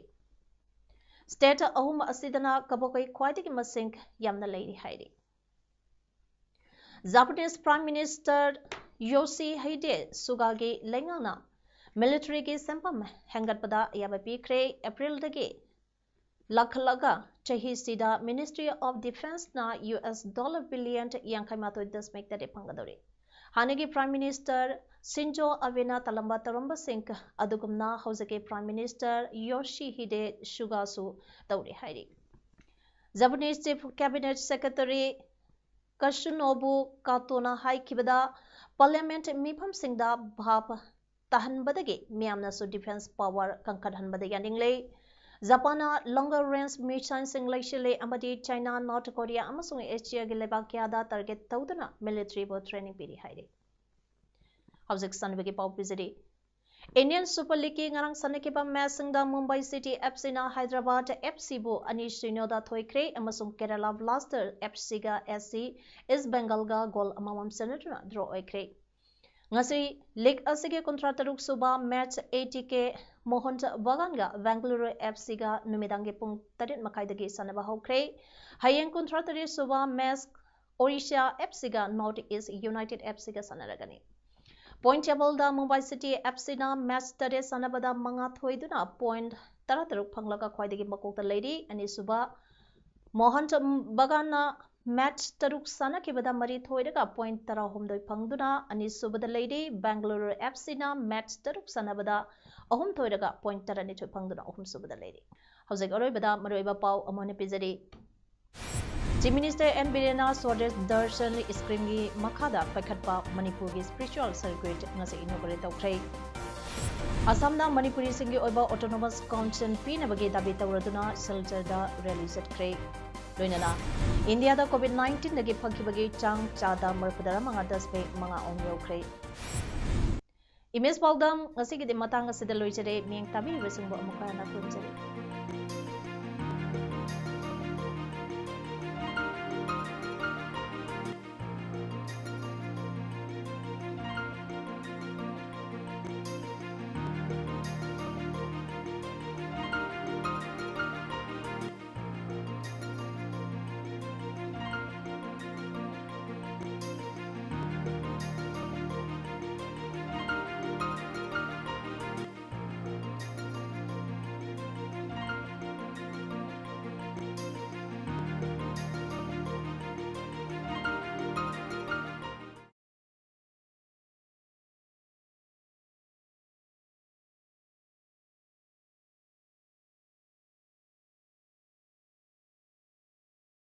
State ꯑꯍꯨꯝ ꯑꯁꯤꯗꯅ ꯀꯕꯣꯀꯩ ꯈ꯭ꯋꯥꯏꯗꯒꯤ ꯃꯁꯤꯡ ꯌꯥꯝꯅ ꯂꯩꯔꯤ ꯍꯥꯏꯔꯤ꯫ Japanese Prime Minister Yoshihide Sugagi ꯂꯩꯉꯥꯛꯅ militaryꯒꯤ ꯁꯦꯟꯐꯝ ꯍꯦꯟꯒꯠꯄꯗ ꯑꯌꯥꯕ ꯄꯤꯈ꯭ꯔꯦ꯫ Aprilꯗꯒꯤ ꯂꯥꯛꯈꯠꯂꯒ ꯆꯍꯤꯁꯤꯗ Ministry of Defenceꯅ U S dollar billion ꯌꯥꯡꯈꯩ ꯃꯥꯊꯣꯏ ꯗꯁꯃꯤꯛ ꯇꯔꯦꯠ ꯐꯪꯒꯗꯧꯔꯤ꯫ ꯍꯥꯟꯅꯒꯤ Prime Minister Shinzo Abena ꯇꯥꯂꯝꯕ ꯇꯧꯔꯝꯕꯁꯤꯡ ꯑꯗꯨꯒꯨꯝꯅ ꯍꯧꯖꯤꯛꯀꯤ Prime Minister Yoshihide Sugasu ꯇꯧꯔꯤ ꯍꯥꯏꯔꯤ꯫ Japanese Chief Cabinet Secretary Katsunobu Katoꯅ ꯍꯥꯏꯈꯤꯕꯗ, Parliament ꯃꯤꯐꯝꯁꯤꯡꯗ ꯚꯥꯞ ꯇꯥꯍꯟꯕꯗꯒꯤ ꯃꯤꯌꯥꯝꯅꯁꯨ defence power ꯀꯟꯈꯠꯍꯟꯕꯗ ꯌꯥꯅꯤꯡꯂꯦ꯫ ꯖꯄꯥꯟꯅ longer range missileꯁꯤꯡ ꯂꯩꯁꯤꯜꯂꯦ ꯑꯃꯗꯤ China, North Korea ꯑꯃꯁꯨꯡ Asiaꯒꯤ ꯂꯩꯕꯥꯛ ꯀꯌꯥꯗ target ꯇꯧꯗꯨꯅ militaryꯕꯨ training ꯄꯤꯔꯤ ꯍꯥꯏꯔꯤ꯫ ꯍꯧꯖꯤꯛ ꯁꯥꯟꯅꯕꯒꯤ ꯄꯥꯎ ꯄꯤꯖꯔꯤ꯫ Indian Super Leagueꯀꯤ ꯉꯔꯥꯡ ꯁꯥꯟꯅꯈꯤꯕ matchꯁꯤꯡꯗ Mumbai City FCꯅ Hyderabad FCꯕꯨ ꯑꯅꯤ ꯁꯤꯅꯣꯗ ꯊꯣꯏꯈ꯭ꯔꯦ ꯑꯃꯁꯨꯡ Kerala Blaster FCꯒ SC East Bengalꯒ goal ꯑꯃꯃꯝ ꯆꯟꯅꯗꯨꯅ draw ꯑꯣꯏꯈ꯭ꯔꯦ꯫ ꯉꯁꯤ league ꯑꯁꯤꯒꯤ ꯀꯨꯟꯊ꯭ꯔꯥ ꯇꯔꯨꯛ ꯁꯨꯕ match ATK Mohun Baganꯒ Bengaluru FCꯒ ꯅꯨꯃꯤꯗꯥꯡꯒꯤ ꯄꯨꯡ ꯇꯔꯦꯠ ꯃꯈꯥꯏꯗꯒꯤ ꯁꯥꯟꯅꯕ ꯍꯧꯈ꯭ꯔꯦ꯫ ꯍꯌꯦꯡ ꯀꯨꯟꯊ꯭ꯔꯥ ꯇꯔꯦꯠ ꯁꯨꯕ match Orissa FCꯒ North East United FCꯒ ꯁꯥꯟꯅꯔꯒꯅꯤ꯫ Point tableꯗ Mumbai City FCꯅ match ꯇꯔꯦꯠ ꯁꯥꯟꯅꯕꯗ ꯃꯉꯥ ꯊꯣꯏꯗꯨꯅ point ꯇꯔꯥ ꯇꯔꯨꯛ ꯐꯪꯂꯒ ꯈ꯭ꯋꯥꯏꯗꯒꯤ ꯃꯀꯣꯛꯇ ꯂꯩꯔꯤ꯫ ꯑꯅꯤꯁꯨꯕ Mohun Baganꯅ match ꯇꯔꯨꯛ ꯁꯥꯟꯅꯈꯤꯕꯗ ꯃꯔꯤ ꯊꯣꯏꯔꯒ point ꯇꯔꯥꯍꯨꯝꯗꯣꯏ ꯐꯪꯗꯨꯅ ꯑꯅꯤꯁꯨꯕꯗ ꯂꯩꯔꯤ꯫ Bengaluru FCꯅ match ꯇꯔꯨꯛ ꯁꯥꯟꯅꯕꯗ ꯑꯍꯨꯝ ꯊꯣꯏꯔꯒ point ꯇꯔꯥꯅꯤꯊꯣꯏ ꯐꯪꯗꯨꯅ ꯑꯍꯨꯝꯁꯨꯕꯗ ꯂꯩꯔꯤ꯫ ꯍꯧꯖꯤꯛ ꯑꯔꯣꯏꯕꯗ ꯃꯔꯨꯑꯣꯏꯕ ꯄꯥꯎ ꯑꯃ ꯑꯣꯏꯅ ꯄꯤꯖꯔꯤ꯫ Chief Minister N Biren Swadesh Darshan schemeꯒꯤ ꯃꯈꯥꯗ ꯄꯥꯏꯈꯠꯄ ꯃꯅꯤꯄꯨꯔꯒꯤ spiritual circuit ꯉꯁꯤ inaugurate ꯇꯧꯈ꯭ꯔꯦ꯫ ꯑꯁꯥꯝꯅ ꯃꯅꯤꯄꯨꯔꯤꯁꯤꯡꯒꯤ ꯑꯣꯏꯕ autonomous council ꯄꯤꯅꯕꯒꯤ ꯗꯥꯕꯤ ꯇꯧꯔꯗꯨꯅ ꯁꯤꯜꯆꯔꯗ rally ꯆꯠꯈ꯭ꯔꯦ꯫ ꯂꯣꯏꯅꯅ ꯏꯟꯗꯤꯌꯥꯗ COVID nineteenꯗꯒꯤ ꯐꯈꯤꯕꯒꯤ ꯆꯥꯡ ꯆꯥꯗ ꯃꯔꯤꯐꯨꯇꯔꯥ ꯃꯉꯥ ꯗꯁꯃꯤꯛ ꯃꯉꯥ ꯑꯍꯨꯝ ꯌꯧꯈ꯭ꯔꯦ꯫ Image ꯄꯥꯎꯗꯝ ꯉꯁꯤꯒꯤꯗꯤ ꯃꯇꯥꯡ ꯑꯁꯤꯗ ꯂꯣꯏꯖꯔꯦ꯫ ꯃꯤꯠꯌꯦꯡ ꯇꯥꯕꯤꯔꯤꯕꯁꯤꯡꯕꯨ ꯑꯃꯨꯛ ꯍꯟꯅ ꯈꯨꯔꯨꯝꯖꯔꯤ꯫